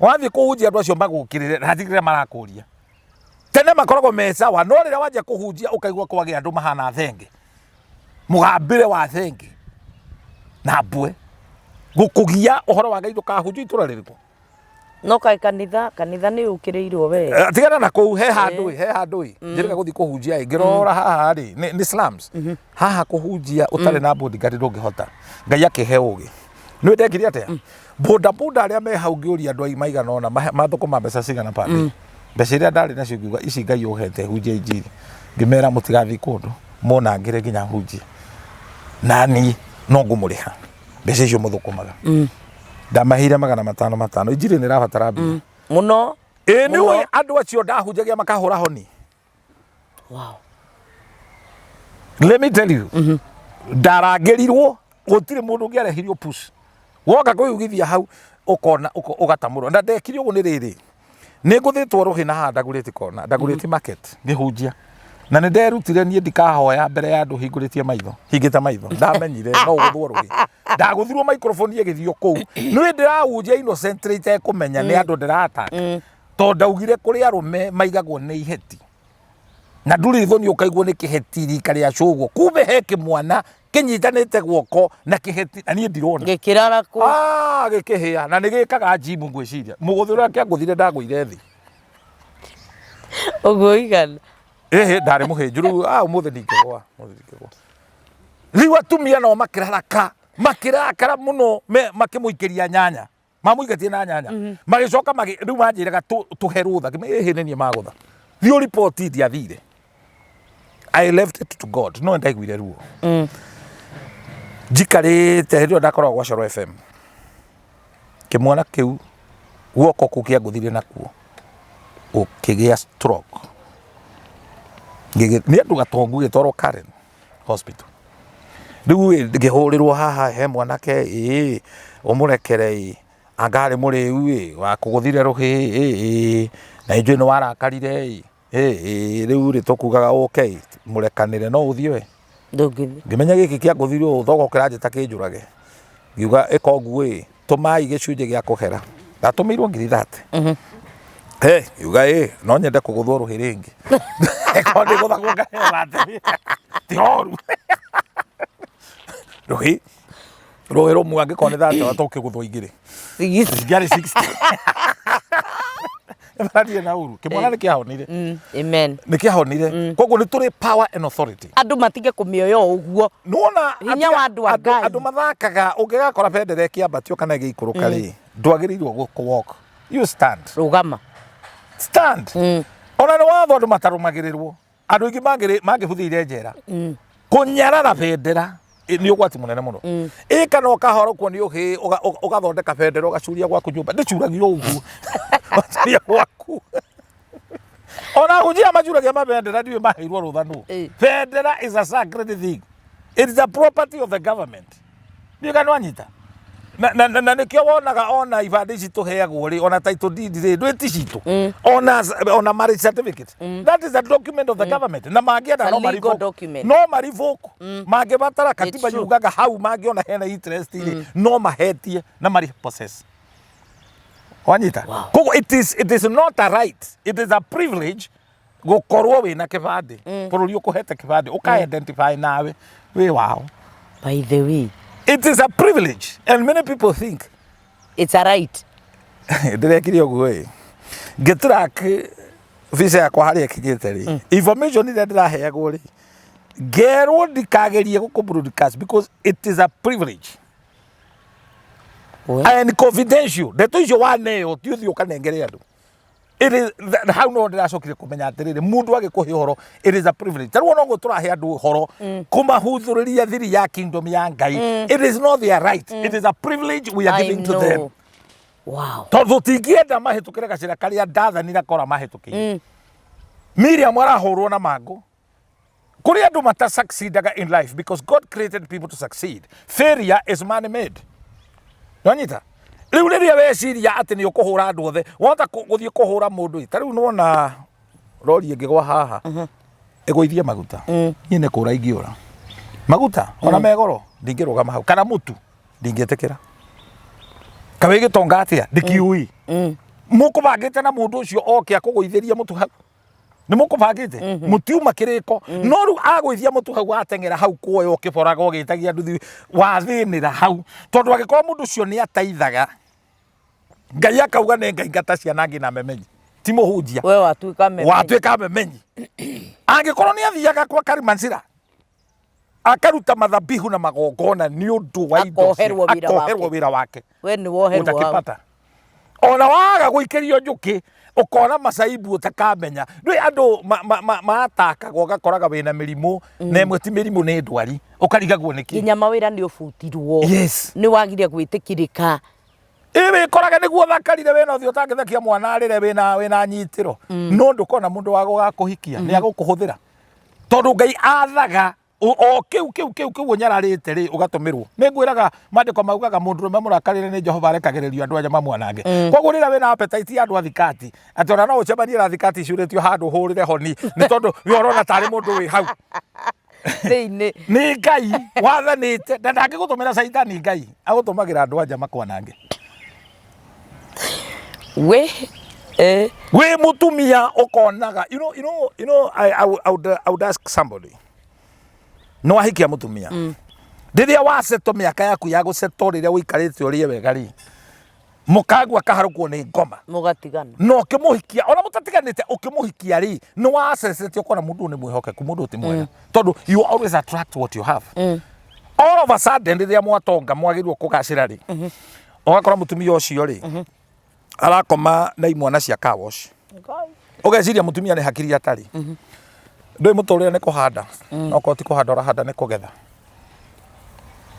wathiĩ kũhunjia andũ acio magũkĩrĩre na hatirĩ kĩrĩa marakũria. Tene makoragwo me sawa, no rĩrĩa wanjia kũhunjia ũkaigua kwagĩa andũ mahana thenge, mũgambĩre wa thenge na mbwe gũkũgia ũhoro wa Ngai ndũkahunjie itũra rĩrĩkũ. No kaĩ kanitha kanitha nĩ ũkĩrĩirwo we. Eh, tigana na kũu he handũ ĩ he handũ ĩ njĩrĩga gũthiĩ kũhunjia ĩ ngĩrora haha rĩ nĩ slums haha kũhunjia ũtarĩ na bodyguard ndũngĩhota. Ngai akĩhe ũgĩ nĩ ndekire atĩa boda boda arĩa me hau ngĩũria andũ maigana ũna mathũkũma mbeca cigana per day. Mbeca iria ndarĩ nacio ngiuga ici Ngai ũhete hunjia injiri, ngĩmera mũtigathiĩ kũndũ mũnangĩre nginya hunjie na niĩ no ngũmũrĩha mbeca icio mũthũkũmaga. Ndamaheire 500 500. Injiri nĩ ĩrabatara mbia Mũno. Ĩ nĩ ũĩ andũ acio ndahunjagia makahũra honi. Wow. Let me tell you. Ndarangĩrirwo gũtirĩ mũndũ ũngĩarehirio push. Woka kwĩyugithia hau ũkona ũgatamũrwo. Na ndekire ũguo nĩ rĩrĩ. Nĩ ngũthĩtwo rũhĩ na haha ndagũrĩti kona, ndagũrĩti market ngĩhunjia. Na nĩ nderutire niĩ ndikahoya mbere ya andũ hingũrĩtie maitho, hingĩte maitho. Ndamenyire no ũgũthwo rũhĩ. Ndagũthirwo microphone ĩgĩthiĩ kũu. Nĩ ndĩrahunjia innocently itekũmenya nĩ andũ ndĩrataka. Tondũ ndaugire kũrĩ arũme maigagwo nĩ iheti. Na ndũrĩ thoni ũkaigwo nĩ kĩheti rika rĩa cũgũ. Kumbe he kĩmwana kĩnyitanĩte guoko na kĩheti na niĩ ndirona. Gĩkĩrarakwo. Ah, gĩkĩhĩa na nĩ gĩkaga njimu ngwĩciria. Mũgũthi ũrĩa kĩangũthire ndagũire thĩ. Ũguo igana. Ĩhĩ ndarĩ mũhĩnju rĩu ah ũmũthĩ ndingĩgwa, ũmũthĩ ndingĩgwa. Rĩu atumia nao makĩraraka, makĩrakara mũno makĩmũikĩria nyanya. Mamũikĩtie na nyanya. Magĩcoka magĩ rĩu manjĩraga tũhe rũtha. Ngĩmera ĩhĩ nĩ niĩ magũtha. Thiĩ ũriboti ndiathire. I left it to God. No ndaiguire ruo. Njikarĩte hĩndĩ ĩyo ndakoragwo gwa Coro FM. Kĩmwana kĩu guoko kũu kĩangũthire nakuo ũkĩgĩa stroke. Nĩ andũ gatongu gĩtwarwo Karen Hospital. Rĩu ĩ ngĩhũrĩrwo haha he mwanake ĩ ũmũrekere ĩ anga arĩ mũrĩu ĩ wakũgũthire rũhĩ ĩ ĩ na nĩ njũĩ nĩ warakarire ĩ ĩ rĩu rĩ tũkugaga ũke ĩ mũrekanĩre no ũthiĩ we. Ndũngĩthiĩ. Ngĩmenya gĩkĩ kĩangũthire ũũ tokorwo kĩranjĩta kĩnjũrage. Ngiuga ĩka ũguo ĩ tũmai gĩcunjĩ gĩa kũhera. Ndatũmĩirwo 30,000. He, ngiuga ĩ no nyende kũgũthwo rũhĩ rĩngĩ. Korwo ndĩgũthagwo ngaheo thate. Ti horu. Rũhĩ rũhĩ rũmwe angĩkorwo nĩ thate tũkĩgũthwo igĩrĩ. Cingĩarĩ 60. Ndirĩ na ũru. Kĩmwana nĩ kĩahonire. Amen. Nĩ kĩahonire. Koguo nĩ tũrĩ power and authority. Andũ matige kũmĩoya o ũguo. Nĩwona Hinya wa andũ a Ngai. andũ mathakaga ũngĩgakora bendera ĩkĩambatio kana ĩgĩikũrũka rĩ, ndwagĩrĩirwo gũ walk. You stand. Rũgama. Stand. Ona nĩ watho andũ matarũmagĩrĩrwo. Andũ aingĩ mangĩbuthĩire njera. Kũnyarara bendera nĩ ũgwati mũnene mũno. Ĩ kana ũkahorokwo nĩ ũhĩ ũgathondeka bendera ũgacuria gwaku nyũmba. Ndĩcuragio ũguo. Ũgacuria gwaku. Ona hunjia macuragia mabendera ndiũĩ maheirwo rũtha nũ. Bendera is a sacred thing. It is a property of the government. Ndiũĩ kana nĩwanyita. Na nĩkĩo wonaga ona ibandĩ ici tũheagwo rĩ, ona title deed rĩ, ndwĩ ti citũ, ona marriage certificate, that is a document of the government, na mangĩenda It's a no legal ma-revoke. document. No ma-revoke mangĩbatara. Katiba true. yugaga hau mangĩona hena interest rĩ, no mahetie na mari possess. Wanyita? Koguo it is not a right, it is a privilege gũkorwo wĩna kĩbandĩ. Bũrũri ũkũhete kĩbandĩ, ũka identify nawe wĩ wao. By the way, it is a privilege and many people think it's a right. Ndĩrekire ũguo ĩ, ngĩtrack visa yakwa harĩa ĩkinyĩte rĩ, information ĩrĩa ndĩraheagwo rĩ, ngerwo ndikagerie gũkũ broadcast because it is a privilege and confidential. Ndeto icio waneo ti ũthiĩ ũkanengere andũ. It is hau no ndĩracokire kũmenya atĩrĩrĩ, mũndũ agĩkũhe ũhoro, it is a privilege. Ta rĩu ona ũguo tũrahe andũ ũhoro kũmahuthũrĩria thiri ya kingdom ya Ngai, it is not their right, it is a privilege we are I giving to them. know. Wow. Tondũ tũtingĩenda mahĩtũkĩre gacĩra karĩa ndathanire kora mahĩtũkĩire. Miriam arahũrwo na mangũ. Kũrĩ andũ mata succeedaga in life because God created people to succeed. Failure is man made. Nĩwanyita? Rĩu rĩrĩa weciria atĩ nĩ ũkũhũra andũ othe, wahota gũthiĩ kũhũra mũndũ ĩ, ta rĩu nĩwona rori ĩngĩgwa haha ĩgũithie maguta, niĩ nĩ kũra ingĩũra maguta ona me goro, ndingĩrũgama hau, kana mũtu ndingĩtĩkĩra. Kawĩ gĩtonga atĩa ndĩkiũĩ mũkũbangĩte na mũndũ ũcio oke akũgũithĩria mũtu hau, nĩ mũkũbangĩte mũtiuma kĩrĩko, no rĩu agũithia mũtu hau, wateng'era hau kuoya ũkĩboraga ũgĩtagia nduthi, wathĩnĩra hau, tondũ angĩkorwo mũndũ ũcio nĩ ateithaga Ngai akauga nĩ ngaingata ciana ngĩ na memenyi, ti mũhunjia. We watuĩka memenyi. Watuĩka memenyi. Angĩkorwo nĩ athiaga kwa Karimansira akaruta mathabihu na magongona nĩ ũndũ wa indo Akoherwo wĩra akoherwo wake. Wĩra wake. We nĩ woherwo hau. Ũtakĩpata ona waga gũikĩrio njũkĩ, ũkona macaibu ũtakamenya. Ndũĩ andũ matakagwo, ũgakoraga wĩna mĩrimũ, na ĩmwe ti mĩrimũ, nĩ ndwari, ũkarigagwo nĩkĩ. Nginya mawĩra nĩ ũbutirwo. Yes. Nĩ wagire gwĩtĩkĩrĩka. Ĩ wĩkoraga nĩguo thakarire wĩna ũthiũ ũtangĩthekia mwana arĩre, wĩna nyitĩro, no ndũkona mũndũ wa gũgakũhikia nĩ agũkũhũthĩra, tondũ Ngai athaga o kĩu ũnyararĩte rĩ, ũgatũmĩrwo. Nĩ ngwĩraga maandĩko maugaga mũndũ ũrũme mũrakarĩre nĩ Jehova arekagĩrĩrio andũ aya mamwanange. Koguo rĩrĩa wĩna appetite ya andũ a thikati, atĩ ona no ũcemanie na thikati icurĩtio handũ hũrĩre honi, nĩ tondũ we ũrona tarĩ mũndũ wĩ hau thĩinĩ. Nĩ Ngai wathanĩte, na ndangĩgũtũmĩra caitani. Ngai agũtũmagĩra andũ anja makwanange. We Wĩ mũtumia ũkonaga, I would ask somebody, nĩ wahikia mũtumia, rĩrĩa waceto mĩaka yaku ya gũceto, rĩrĩa ũikarĩte ũrĩe wega rĩ, mũkagua kaharũkwo nĩ ngoma. Mũgatigana. Na ũkĩmũhikia, ona mũtatiganĩte, ũkĩmũhikia rĩ, nĩ wacecete ũkona mũndũ ũyũ nĩ mwĩhokeku, mũndũ ũyũ ti mwega, tondũ you always attract what you have. All of a sudden, rĩrĩa mwatonga, mwagĩrĩirwo kũgacĩra rĩ, ũgakora mũtumia ũcio rĩ, arakoma na imwana cia car wash. Ũgeciria mũtumia nĩ hakiri atarĩ. Ndũĩ mũtũrĩre nĩ kũhanda, okorwo ti kũhanda ũrahanda, nĩ kũgetha.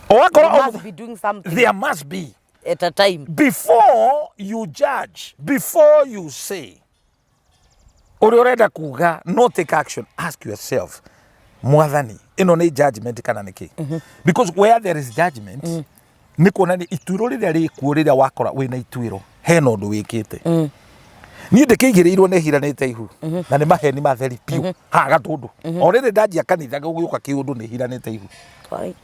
Ũgakora You must be doing something there must be at a time. Before you judge, before you say ũrĩa ũrenda kuga, no take action, ask yourself, Mwathani, ĩno nĩ judgment kana nĩ kĩ? Because where there is judgment, nĩ kuonania ituĩro rĩrĩa rĩkuo. Rĩrĩa wakora wĩna ituĩro, hena ũndũ wĩkĩte. Niĩ ndĩkĩigĩrĩirwo nĩ hiranĩte ihu, na nĩ maheni matheri biũ haha Gatũndũ. O rĩrĩ ndanjia kanitha gũgĩũka kĩũndũ nĩ hiranĩte ihu.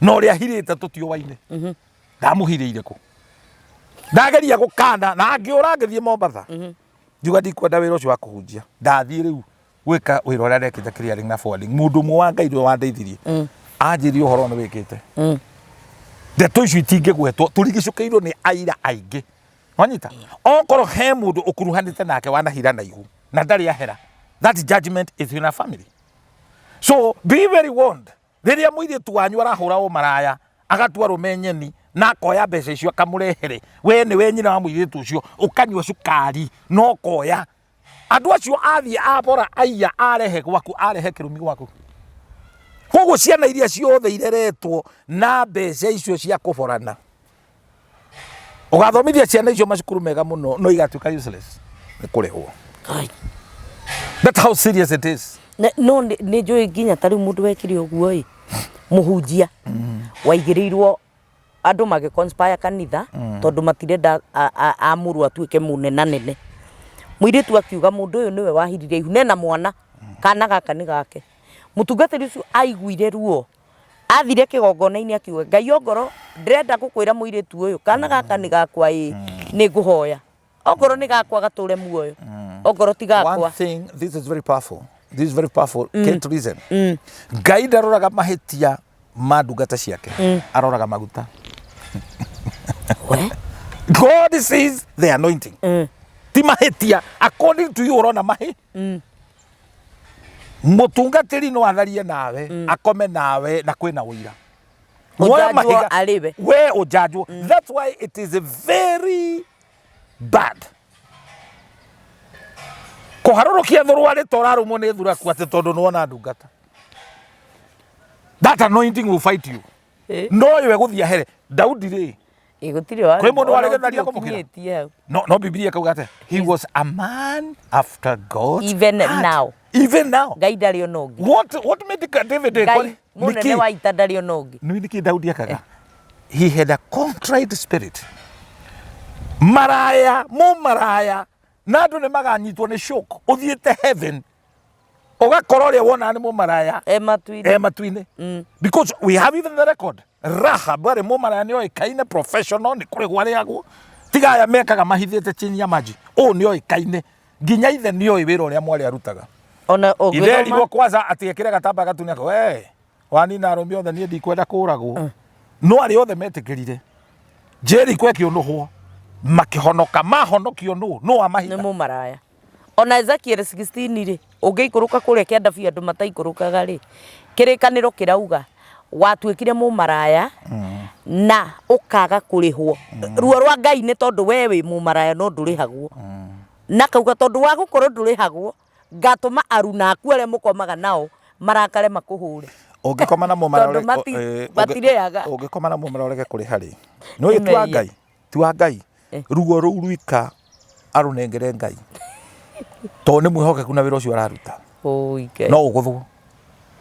Na ũrĩa hirĩte tũtiũwaine, ndamũhirĩire kũ, ndageria gũkana na ngĩũra ngĩthiĩ Mombatha, ngiuga ndikwenda wĩra ũcio wa kũhunjia, ndathiĩ rĩu gwĩka wĩra ũrĩa ndekĩte, clearing na forwarding. Mũndũ ũmwe wa Ngai nĩwe wandeithirie, anjĩrie ũhoro nĩ wĩkĩte, ndeto icio itingĩgwetwo, tũrigicũkĩirwo nĩ aira aingĩ. Wanyita? Okorwo he mũndũ ũkuruhanĩte nake wanahira na ihu na ndarĩ ahera, that judgment is in a family. So be very warned. Rĩrĩa mũirĩtu wanyu arahũra ũmaraya, agatua rũme nyeni na akoya mbeca icio akamũrehere, we nĩwe nyina wa mũirĩtu ũcio, ũkanyua cukari na ũkoya andũ acio athiĩ abora aiya arehe gwaku, arehe kĩrumi gwaku. Koguo ciana iria ciothe ireretwo na mbeca icio cia kũborana, ũgathomithia ciana icio macukuru mega mũno, no igatuĩka useless nĩ kũrĩhwo. Ai. That's how serious it is. No nĩ njũĩ nginya ta rĩu mũndũ wekire ũguo ĩ, mũhunjia waigĩrĩirwo. Andũ magĩ conspire kanitha tondũ matirenda amũrwo atuĩke mũnenanene. Mũirĩtu akiuga mũndũ ũyũ nĩwe wahirire ihu na ena mwana, kana gaka nĩ gake. Mũtungatĩri ũcio aiguire ruo, athire kĩgongona-inĩ akiuga Ngai ongorwo ndĩrenda gũkwĩra mũirĩtu ũyũ kana gaka nĩ gakwa ĩĩ, nĩ ngũhoya. Ongorwo nĩ gakwa gatũre muoyo, ongorwo ti One gakwa. thing, this is very powerful. This is very powerful. Can't reason. Ngai ndaroraga mahĩtia ma ndungata ciake. Aroraga maguta. We? God sees the anointing. Ti mahĩtia. According to you ũrona mahĩ. Mũtungatĩri no atharie nawe, akome nawe na kwĩna ũira. Woya Ũjanjwo mahiga arĩ we. We ũjanjwo. That's why it is a very bad kũharũrũkia thũrũarĩ ta ũrarũmwo nĩ thuraku atĩ tondũ nĩwona ndungata. That anointing will fight you. No yo ĩgũthiĩ ahere. Daudi rĩ, Ĩ, gũtirĩ warĩ- Kwĩ mũndũ ona warĩ gĩtharia gũtirĩ kũmũkĩra? ũkinyĩtie hau. No, no Biblia ĩkauga atĩa? He was a man after God's Even heart. now. Even now. Ngai ndarĩ ona ũngĩ. What made David Ngai mũnene wa ita ndarĩ ona ũngĩ. Nĩ nĩkĩ Daudi akaga? He had a contrite spirit. Maraya, mũmaraya, na andũ nĩ maganyitwo nĩ shock. Ũthiĩte heaven, ũgakora ũrĩa wonaga nĩ mũmaraya E matu-inĩ. e matu-inĩ. Because we have even the record. Rahab arĩ mũmaraya nĩ oĩkaine professional, nĩ kũrĩhwo arĩhagwo. Tiga aya mekaga mahithĩte chini ya maji. Ũũ nĩ oĩkaine. Nginya ithe nĩ oĩ wĩra ũrĩa mwarĩ arutaga. Ona Ithe ũngĩthoma erirwo kwanza atĩ ekĩre gatamba gatune ako, we wanina arũme othe niĩ ndikwenda kũragwo. No arĩa othe metĩkĩrire Jericho ĩkĩũnũhwo makĩhonoka. Mahonokio nũ? Nũ nĩ wamahitha? mũmaraya. Ona Ezekiel 16 rĩ, ũngĩikũrũka kũrĩa kĩanda biũ andũ mataikũrũkaga rĩ, kĩrĩkanĩro kĩrauga watuĩkire mũmaraya na ũkaga kũrĩhwo. Ruo rwa Ngai nĩ tondũ we wĩ mũmaraya no ndũrĩhagwo. Na kauga tondũ wa gũkorwo ndũrĩhagwo, ngatũma aruna aku arĩa mũkomaga nao marakare makũhũre. Ũngĩkoma na mũmaraya Tondũ matirĩaga. Ũngĩkoma na mũmaraya ũrege kũrĩha rĩ, nĩ ũĩ ti wa Nĩ mehia. Ngai, ti wa Ngai. Ruo rũu rwika arũnengere Ngai tondũ nĩ mwĩhokeku na wĩra ũcio araruta. Ũi Ngai. No ũgũthwo.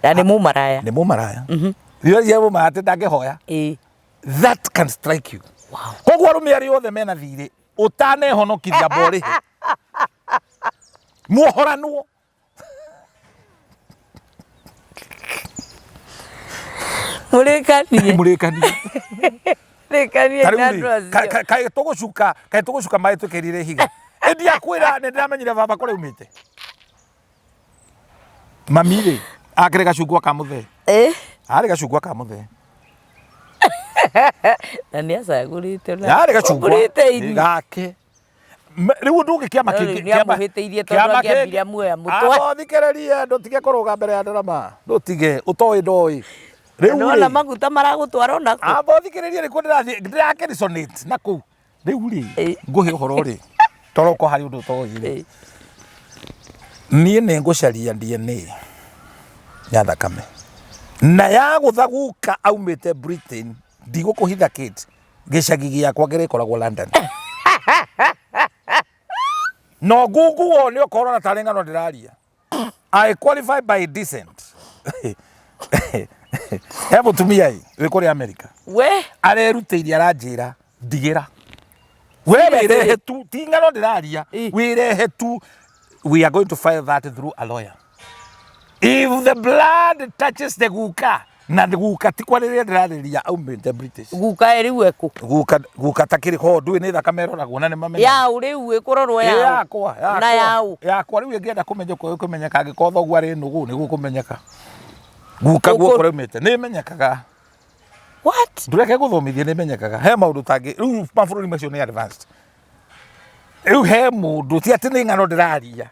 Na nĩ mũmaraya. Nĩ mũmaraya. Rĩrĩa mũmaraya atĩ ndangĩhoya. That can strike you. Wow. Koguo arũme arĩa othe mena thirĩ ũtanehonokithia amba ũrĩhe. Muohoranwo. Mũrĩkanie. Mũrĩkanie. Rĩkanie Ta na rĩu andũ rĩ, acio. kaĩ tũgũcuka, kaĩ tũgũcuka maĩ twĩkĩrire ihiga. Ĩndi akwĩra nĩ ndĩramenyire baba kũrĩa aumĩte. Mami rĩ, akĩrĩ gacungwa ka mũthee. Arĩ gacungwa ka mũthee. Na nĩ acagũrĩte ona. Yarĩ gacungwa. Ũgũrĩte ini. Gake. Rĩu ũndũ ũngĩ kĩama No rĩu kĩngĩ nĩ amũhĩtĩirie tondũ angĩambire amuoya mũtwe. Amba ũthikĩrĩrie ndũtige kũrũga mbere ya ndarama. Ndũtige ũtoĩ ndoĩ. Rĩu Nĩwona rĩ maguta maragũtwara ona kũ. amba ũthikĩrĩrie nĩkuo ndĩrathiĩ ndĩrakĩresonate na kũu. Rĩu rĩ ngũhe ũhoro rĩ toro ko harĩ ũndũ ũtoĩ rĩ. Niĩ nĩ ngũcaria DNA ya thakame na ya gũtha guka aumĩte Britain ndigũkũhitha Kate gĩcagi gĩakwa kĩrĩkoragwo London. No ngungu wone ũkorwo na tarĩ ng'ano ndĩraria. I qualify by descent. He mũtumia ĩ wĩ kũrĩa America We arerutĩire aranjĩra ndigĩra we wĩrehe tu ti ng'ano ndĩraria wĩrehe tu we are going to file that through a lawyer if the blood touches the guka na guka ti kwarĩrĩria ndĩrarĩria aumĩte British guka ĩ rĩu ekũ guka guka takĩrĩ ho ndũĩ nĩ thakame ĩroragwo na nĩ mamenya yaũ rĩu ĩkũrorwo Ĩ yaũ yakwa na yakwa yaũ yakwa rĩu ĩngĩenda kũmenyeka ĩkũmenyeka angĩkorwo thoguo arĩ nũgũ nĩguo kũmenyeka guka guo Ũkũ- kũrĩa aumĩte nĩ ĩmenyekaga what ndũreke gũthomithie nĩ ĩmenyekaga he maũndũ tangĩ rĩu mabũrũri macio nĩ advanced rĩu he mũndũ ti atĩ nĩ ng'ano ndĩraria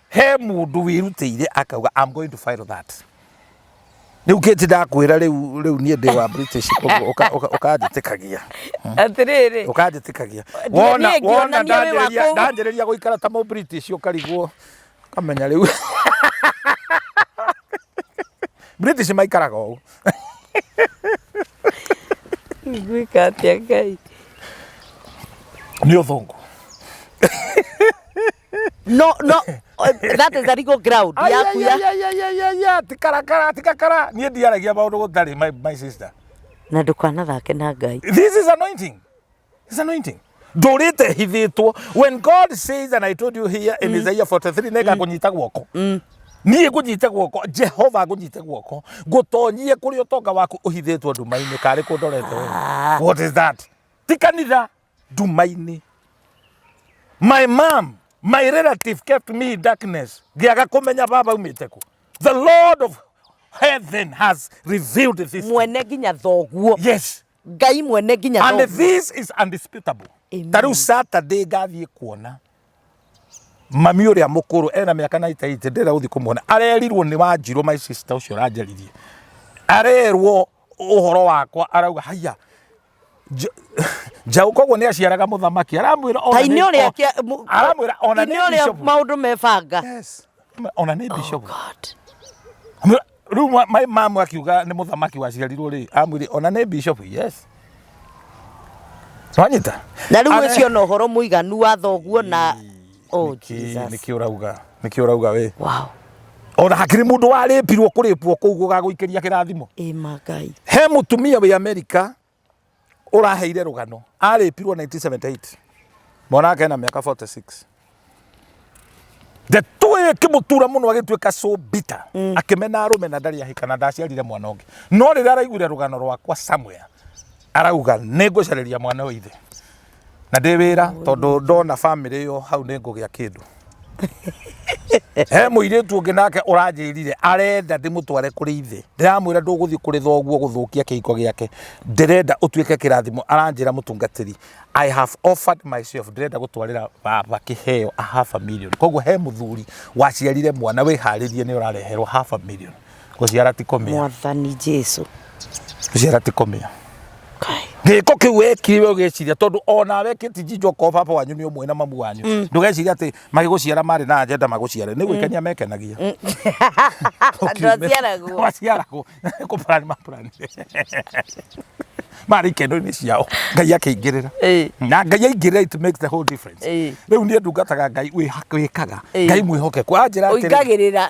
he mũndũ wĩrutĩire akauga I'm going to file that rĩu kĩti ndakwĩra rĩu rĩu niĩ ndĩ wa British koguo ũkanjĩtĩkagia atĩrĩrĩ ũkanjĩtĩkagia Ndiĩ wona niĩ wona ngĩonania wĩ wa ndanjĩrĩria kũu. ndanjĩrĩria gũikara ta mũ British ũkarigwo ũkamenya rĩu British maikaraga ũũ Ngwĩka atĩa Ngai nĩ ũthũngũ no no that is a legal ground yaku ya Ai, ai, ai, ai, ai, ai, tikarakara tikakara niĩ ndiaragia maũndũ gũtarĩ my sister. Na ndũkanathake na Ngai. This is anointing. It's anointing. Ndũrĩte hithĩtwo. When God says, and I told you here in Isaiah 43, nĩ ngakũnyita guoko. Niĩ ngũnyite guoko, Jehova ngũnyite guoko, ngũtonyie kũrĩa ũtonga waku ũhithĩtwo nduma-inĩ, karĩ kũ ndorete we. What is that? Ti kanitha, nduma-inĩ. My mom, my relative kept me in darkness. Ngĩaga kũmenya baba aumĩte kũ. The Lord of heaven has revealed this. Mwene nginya thoguo. Yes. Ngai mwene nginya And thoguo. this is undisputable. Amen. Ta rĩu Saturday ngathiĩ kuona mami ũrĩa mũkũrũ ena mĩaka 98 ndĩrenda gũthiĩ kũmuona arerirwo nĩ wanjirũ my sister ũcio ũranjaririe arerwo ũhoro wakwa arauga haiya njaũ koguo nĩ aciaraga mũthamaki aramwĩra ona Ta inĩ nĩ- ũrĩa o- kĩa- mu- aramwĩra ona inĩ nĩ ũrĩa bishop. maũndũ mebanga. Yes. Ona nĩ bishop. God. Amwĩra- Rĩu my mom akiuga nĩ mũthamaki waciarirwo rĩ amwĩre ona nĩ bishop yes. Wanyita? Na rĩu Are- ũcio na ũhoro mũiganu wa thoguo na Oh Nĩkĩ Jesus. nĩkĩ ũrauga nĩkĩ ũrauga we Wow. ona hakĩrĩ mũndũ warĩpirwo kũrĩpwo kũu gũgagũikĩria kĩrathimo Ĩma Ngai. he mũtumia wĩ Amerika ũraheire rũgano arĩpirwo 1978 mwana wake ena mĩaka 46 ndeto ĩyo ĩkĩmũtura mũno agĩtuĩka so bitter akĩmena arũme na ndarĩ ahika na ndaciarire mwana ũngĩ no rĩrĩa araiguire rũgano rwakwa somewhere arauga nĩ ngũcarĩria mwana ũyũ ithe na ndĩ wĩra tondũ ndona bamĩrĩ ĩyo hau nĩ ngũgĩa kĩndũ he mũirĩtu ũngĩ nake ũranjĩrire arenda ndĩmũtware kũrĩ ithe ndĩramwĩra ndũgũthiĩ kũrĩ thoguo gũthũkia kĩhiko gĩake ndĩrenda ũtuĩke kĩrathimo aranjĩra mũtungatĩri I have offered myself ndĩrenda gũtwarĩra baba kĩheo a half a million koguo he mũthuri waciarire mwana wĩharĩrie nĩ ũrareherwo half a million gũciara ti kũmĩa Mwathani Jesu. gũciara ti kũmĩa Kai. gĩko kĩu wekire we ũgĩciria tondũ onawe kĩtijinjwo okorwo baba wanyu nĩ ũmwe na mamu wanyu ndũgeciria atĩ magĩgũciara marĩ na agenda magũciare nĩ gwĩkenia mekenagia Andũ aciaragwo. aciaragwo kũpurani mapurani marĩ ikeno-inĩ ciao ngai akĩingĩrĩra Ĩĩ. na ngai aingĩrĩra it makes the whole difference Ĩĩ. rĩu niĩ ndungataga ngai wĩkaga Ĩĩ. ngai mwĩhokeku anjĩra atĩrĩ Ũingagĩrĩra.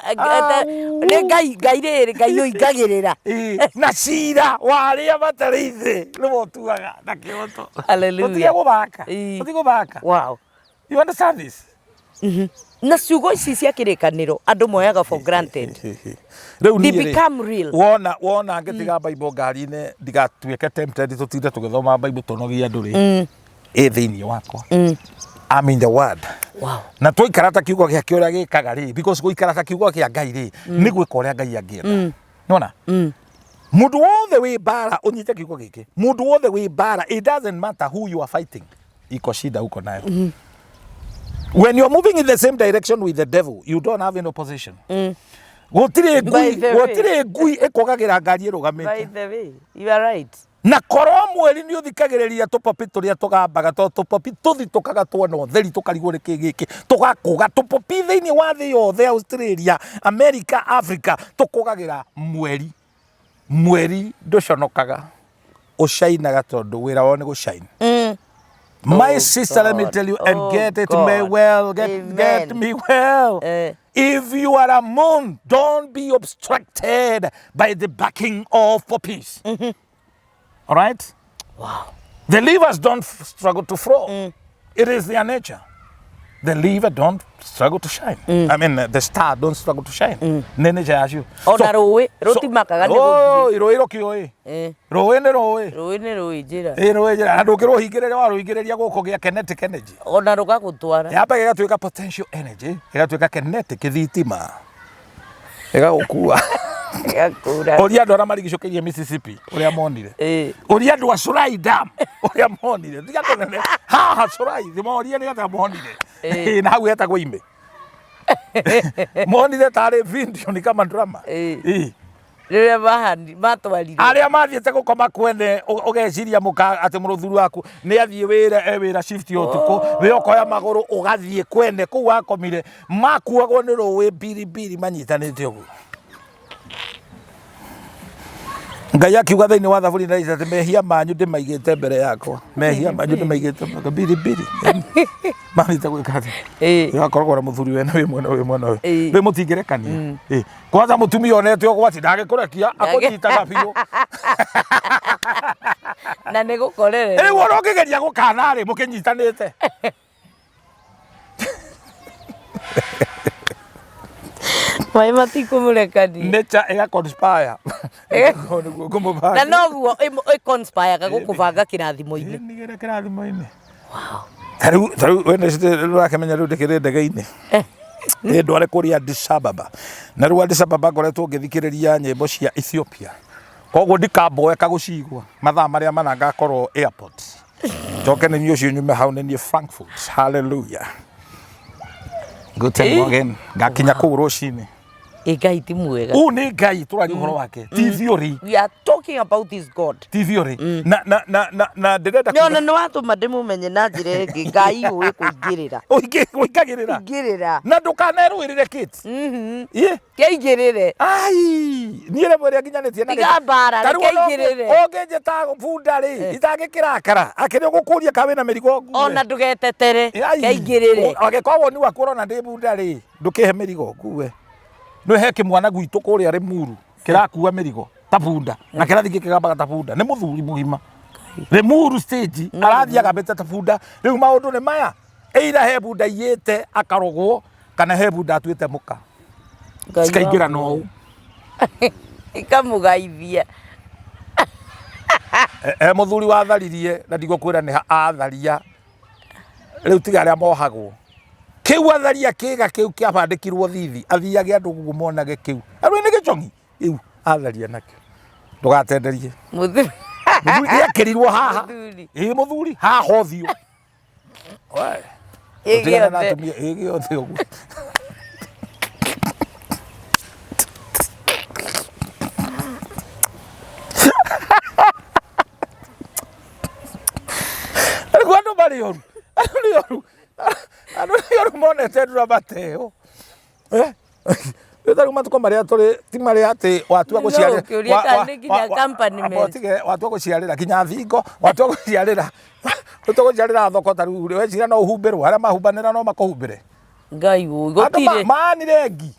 Nĩ Ngai Ngai rĩrĩ Ngai ũingagĩrĩra. Ĩĩ, na cira wa arĩa matarĩ ithe nĩwe ũtuaga na kĩhoto Hallelujah. Tũtige gũthaka Ĩĩ. tũtige gũthaka Wow. you understand this Na ciugo ici cia kĩrĩkanĩro andũ moyaga for granted. rĩu They niĩ rĩ, become real. wona wona ngĩtiga Bible ngari-inĩ ndigatuĩke tempted tũtinde tũgĩthoma Bible tũnogie andũ rĩ ĩ thĩinĩ wakwa I'm in the word Wow. na twaikara ta kiugo gĩake ũrĩa gĩkaga rĩ because gũikara ta kiugo kĩa Ngai rĩ nĩ gwĩka ũrĩa Ngai angĩenda nona mũndũ wothe wĩ mbara ũnyite kiugo gĩkĩ mũndũ wothe wĩ mbara it doesn't matter who you are fighting iko shida uko nayo when you're moving in the same direction with the devil you don't have any opposition gũtirĩ By ngui the way. gũtirĩ ngui ĩkũgagĩra ngari By ĩrũgamĩte the way, you are right. na korwo mweri nĩ ũthikagĩrĩria tũpopi tũrĩa tũgambaga tondũ tũpopi tũthitũkaga tuona ũtheri tũkarigwo nĩ kĩ gĩkĩ tũgakũga tũpopi thĩinĩ wa thĩ yothe Australia America Africa tũkũgagĩra mweri mweri ndũconokaga ũcainaga tondũ wĩra wao nĩ gũcaina My Oh, sister, let me God. tell you, and Oh, get it me God. well, get, get Amen. me well. Eh. If you are a moon, don't be obstructed by the backing of puppies. All right? Wow. The levers don't struggle to flow. It is their nature. The lever don't struggle to shine. I mean, the star don't struggle to shine. Nĩ nature yacio. Ona rũĩ rũtimakaga nĩ Oh, gũthiĩ. rũĩ rũkĩũĩ. Eh. Rũĩ nĩ rũĩ. Rũĩ nĩ rũĩ njĩra. Ĩ rũĩ njĩra. Na ndũngĩrũhingĩrĩria warũhingĩrĩria gũkũ gĩa kinetic energy. Ona rũgagũtwara. Yambaga ĩgatuĩka potential energy, ĩgatuĩka kinetic thitima. Ĩgagũkua. Ĩgakũra. Ũria andũ arĩa marigicũkĩirie Mississippi ũrĩa monire. Ĩ. Ũria andũ a Surai Dam ũrĩa monire. Tiga kũnene. Haha Surai, morie nĩ atĩa monire. Ĩ. Ĩ, na hau hetagwo ime. Monire tarĩ video ni kama drama. Ĩ. Ĩ. Rĩrĩa matwarirwo. Arĩa mathiĩte gũkoma kwene ũgeciria mũka atĩ mũrũthuri waku nĩ athiĩ wĩra e wĩra shift ya ũtukũ we ũkoya magũrũ ũgathiĩ kwene kũu wakomire makuagwo nĩ rũĩ mbirimbiri manyitanĩte ũguo. Ngai akiuga thĩinĩ wa thaburi na atĩ mehia manyu ndĩmaigĩte mbere yakwa, mehia manyu ndĩmaigĩte mbiri mbiri marĩte gwĩka atĩa? Akoragwo na mũthuri wena wĩ mwena wĩ mwena ũyũ. Rĩu mũtingĩrekania. Kwanza mũtumia onete ũgwati ndangĩkũrekia, akũnyitaga biũ. Na nĩ gũkorerera. Rĩu ona ũngĩgeria gũkana rĩ, mũkĩnyitanĩte. Maĩ matikũmũrekania. Nature ĩga conspire. Nĩguo ngũmũbanga. Na noguo ĩ conspire gũkũbanga kĩrathimo-inĩ. Nigere kĩrathimo-inĩ. Tarĩu tarĩu we nĩũrakĩmenya rĩu ndĩkĩrĩ ndege-inĩ. Ĩ ndware kũrĩa Addis Ababa. Na rĩu Addis Ababa ngoretwo ngĩthikĩrĩria nyĩmbo cia Ethiopia. Koguo ndikamboeka gũcigua mathaa marĩa mana ngakorwo airport. Njoke nĩ niĩ ũcio nyume hau nĩ niĩ Frankfurt. Hallelujah. Guten Morgen. Ngakinya kũu rũcinĩ. Ĩ Ngai ti mwega. Ũũ nĩ Ngai tũraria ũhoro wake. Ti theory. We are talking about this God. Ti theory. Na na na na na ndĩrenda Nĩ ona nĩ watũma ndĩmũmenye na njĩra ĩngĩ Ngai ũĩ kũingĩrĩra. Ũingagĩrĩra. Ingĩrĩra. Na ndũkanerũĩrĩre Kate. Ĩ. Kĩingĩrĩre. Ai, niĩ rĩmwe rĩa nginyanĩtie na Tiga mbara, Ta rĩu reke ona aingĩrĩre. ũngĩnjĩta bunda rĩ, itangĩkĩrakara, akĩrĩ ũgũkũria kana wĩna mĩrigo ngue. Ona ndũgetetere, Ai, kĩaingĩrĩre. Angĩkorwo woni waku ũrona ndĩ bunda rĩ, ndũkĩhe mĩrigo ngue. Nĩ he kĩmwana gwitũ kũrĩa Rĩmuru kĩrakua mĩrigo ta bunda na kĩrathiĩ gĩkĩgambaga ta bunda, nĩ mũthuri mũgima. Rĩmuru stage arathiĩ agambĩte ta bunda. Rĩu maũndũ nĩ maya, either he bunda iyĩte akarogwo kana he bunda atuĩte mũka Ngai cikaingĩra wa na ũũ Ikamũgaithia. E mũthuri watharirie na ndigũkwĩra nĩ ha atharia rĩu tiga arĩa mohagwo kĩu atharia kĩga kĩu kĩabandĩkirwo thithi athiage andũ ũguo monage kĩu arĩ nĩ gĩcong'i kĩu atharia nakĩo ndũgatenderie Mũthuri. Mũthuri gĩekĩrirwo haha Mũthuri. ĩ mũthuri haha ũthiũ We, Ĩ ũtigane na gĩothe. atumia ĩ gĩothe ũguo Rĩu andũ marĩ oru andũ nĩ oru andũ nĩ oru monete ndura mateo Eh? Rĩu ta rĩu matukũ marĩa tũrĩ ti marĩa atĩ watua No, gũciarĩra ũkĩũria kana nĩ nginya accompaniment. tige watua gũciarĩra nginya thingo watua gũciarĩra watua gũciarĩra thoko ta rĩu weciria no ũhumbĩrwo arĩa mahumbanĩra no makũhumbĩre Ngai ũĩ andũ gũtirĩ. manire ngi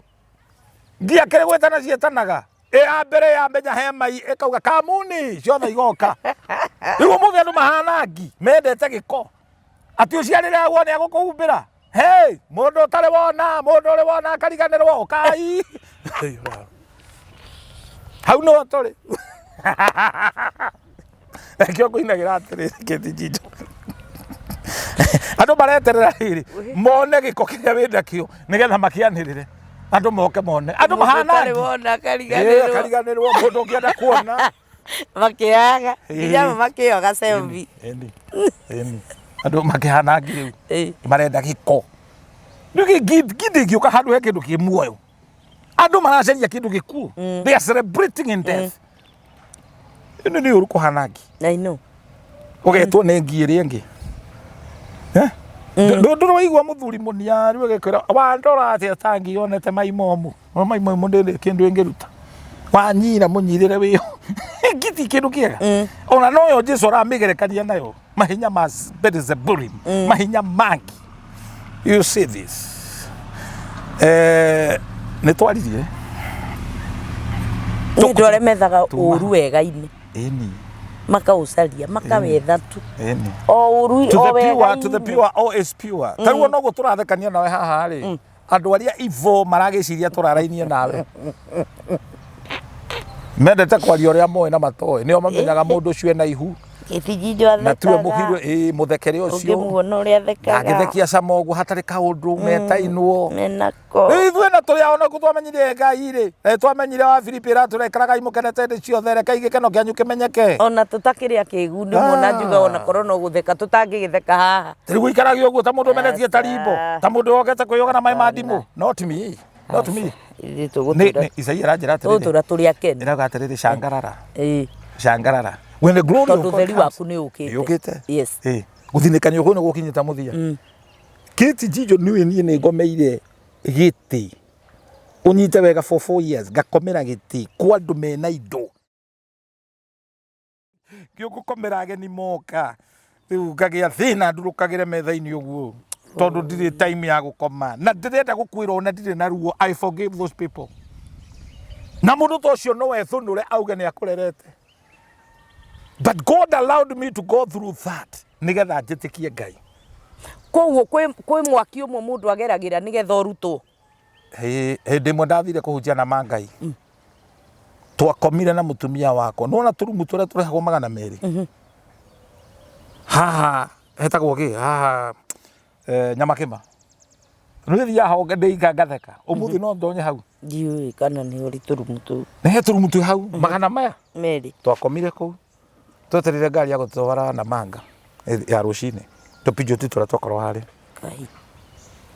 ngi akĩrĩ gwĩtana ciĩtanaga ĩ ya mbere yamenya he mai ĩkauga kamuni ciothe igoka rĩu ũmũthĩ andũ mahana ngi mendete gĩko atĩ ũciarĩre wone agũkũhumbĩra hey mũndũ ũtarĩ wona mũndũ ũrĩ wona akariganĩrwo ũkai hau nĩho tũrĩ Rekio ngũinagĩra atĩrĩrĩ kĩti njinjo andũ mareterera rĩrĩ mone gĩko kĩrĩa wĩ nakĩo nĩgetha makĩanĩrĩre andũ moke mone andũ Mũndũ mahana ũtarĩ ngi. wona Ĩĩ, akariganĩrwo. akariganĩrwo mũndũ ũngĩenda kuona Makĩoyaga. Ĩĩ. Nginya amwe makĩoyaga selfie. Ĩni, ĩni. Andũ makĩhana ngi rĩu Ĩĩ. marenda gĩko rĩu ngi ndĩngĩũka handũ he kĩndũ kĩ muoyo andũ maracaria kĩndũ gĩkuũ they are celebrating in death ĩno nĩ ũru kũhana ngi I know. ũgetwo nĩ ngi ĩrĩa ĩngĩ Eh? Ndũrwaigua mũthuri mũniaru agĩkwĩra wandora atĩa ta ngi yonete mai momũ No mai momũ ndĩrĩ kĩndũ ĩngĩruta wanyira mũnyirĩre wĩho ngi ti kĩndũ kĩega ona noyo Jesu aramĩgerekania nayo mahinya ma Beelzebuli mahinya mangi you see this eh nĩ twaririe Nĩ andũ arĩa methaga Tuma. ũru wega-inĩ ĩni makaũcaria makawetha tu ĩni o ũru to o the pure to the wega-inĩ pure all is pure mm. tarĩu ona ũguo tũrathekania nawe haha rĩ andũ arĩa ivo maragĩciria tũrarainie nawe mendete kwaria ũrĩa moĩ na matoĩ nĩo mamenyaga mũndũ ũcio ena ihu Gĩtijinjo na tiwe athekaga mũhirwe ĩ mũthekere ũcio ũngĩmuona ũrĩa athekaga agĩthekia cama ũguo hatarĩ kaũndũ metainwo menako Rĩu ithuĩ na tũrĩ ao nakuo twamenyire Ngai rĩ eh, twamenyire wa Filipi ĩratũra ikaragai mũkenete hĩndĩ ciothe rekai gĩkeno kĩanyu kĩmenyeke ona tũtakĩrĩ akĩgu nĩ muona njuga ona korwo no gũtheka tũtangĩgĩtheka haha rĩu gũikaragio ũguo ta mũndũ ũmenetie ta rimbo Aca. ta mũndũ wokete kwĩyoga na maĩ ma ndimũ not me not me ithuĩ nĩ tũgũtũra nĩ Isaia aranjĩra atĩrĩrĩ tũgũtũra tũrĩ akenu ĩrauga atĩrĩrĩ cangarara Ĩĩ. cangarara when the glory of tondũ God ũtheri comes, waku nĩ ũkĩte nĩũkĩte yes Ĩĩ. gũthinĩkanio kũu nĩ gũkinyĩte mũthia kĩti njijo niĩ niĩ nĩ ngomeire gĩtĩ ũnyite wega for 4 years ngakomera gĩtĩ kwa andũ mena indo. Ngĩũgũkomera ageni moka rĩu ngagĩa thĩna ndurũkagĩre metha-inĩ ũguo tondũ ndirĩ time ya gũkoma na ndĩrenda gũkwĩra ona ndirĩ na ruo. I forgive those people. Na mũndũ ta ũcio no ethũnũre auge nĩ akũrerete, but God allowed me to go through that nĩgetha njĩtĩkie Ngai. Koguo kwĩ mwaki ũmwe mũndũ ageragĩra nĩgetha ũrutwo. Hĩndĩ ĩmwe ndathire kũhunjia na mangai, twakomire na mũtumia wakwa nĩwona tũrumu tũrĩa tũrehagwo 200 haha hetagwo kĩ haha, Nyamakĩma nĩthiaga ho ndĩika ngatheka ũmũthĩ no ndonye hau. Ndiũĩ kana nĩ ũrĩ tũrumu tũu. Nĩ he tũrumu twĩ hau magana maya merĩ. Twakomire kũu twetereire ngari ya gũtwara Namanga ya rũcinĩ, tũpinjũ tu tũrĩa twakorwo harĩa. Ngai.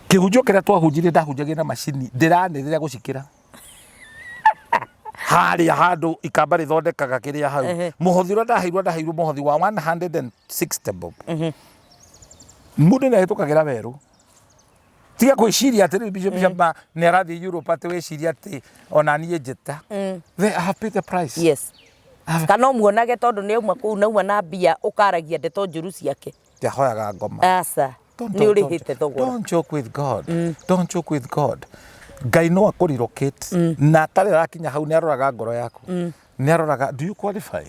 Kĩhunjio kĩrĩa twahunjirie, ndahunjagia na macini ndĩranĩrĩra gũcikĩra harĩa handũ ikamba rĩthondekaga kĩrĩa hau. Mũhothi ũrĩa ndaheirwo mũhothi wa 160 bob. Mũndũ nĩ ahĩtũkagĩra werũ. Tiga gwĩciria atĩ rĩu Bishop Shamba nĩ arathiĩ Europe atĩ wĩcirie atĩ ona niĩ njĩta. They have paid the price. Yes, kana ũmuonage tondũ nĩ auma kũu nauma na mbia ũkaragia ndeto njũru ciake. Ndiahoyaga ngoma. Aca. Nĩ ũrĩhĩte thogora. Don't joke with God. Don't joke with God. Ngai no akũrelocate na atarĩ arakinya hau nĩ aroraga ngoro yaku. Nĩ aroraga, do you qualify?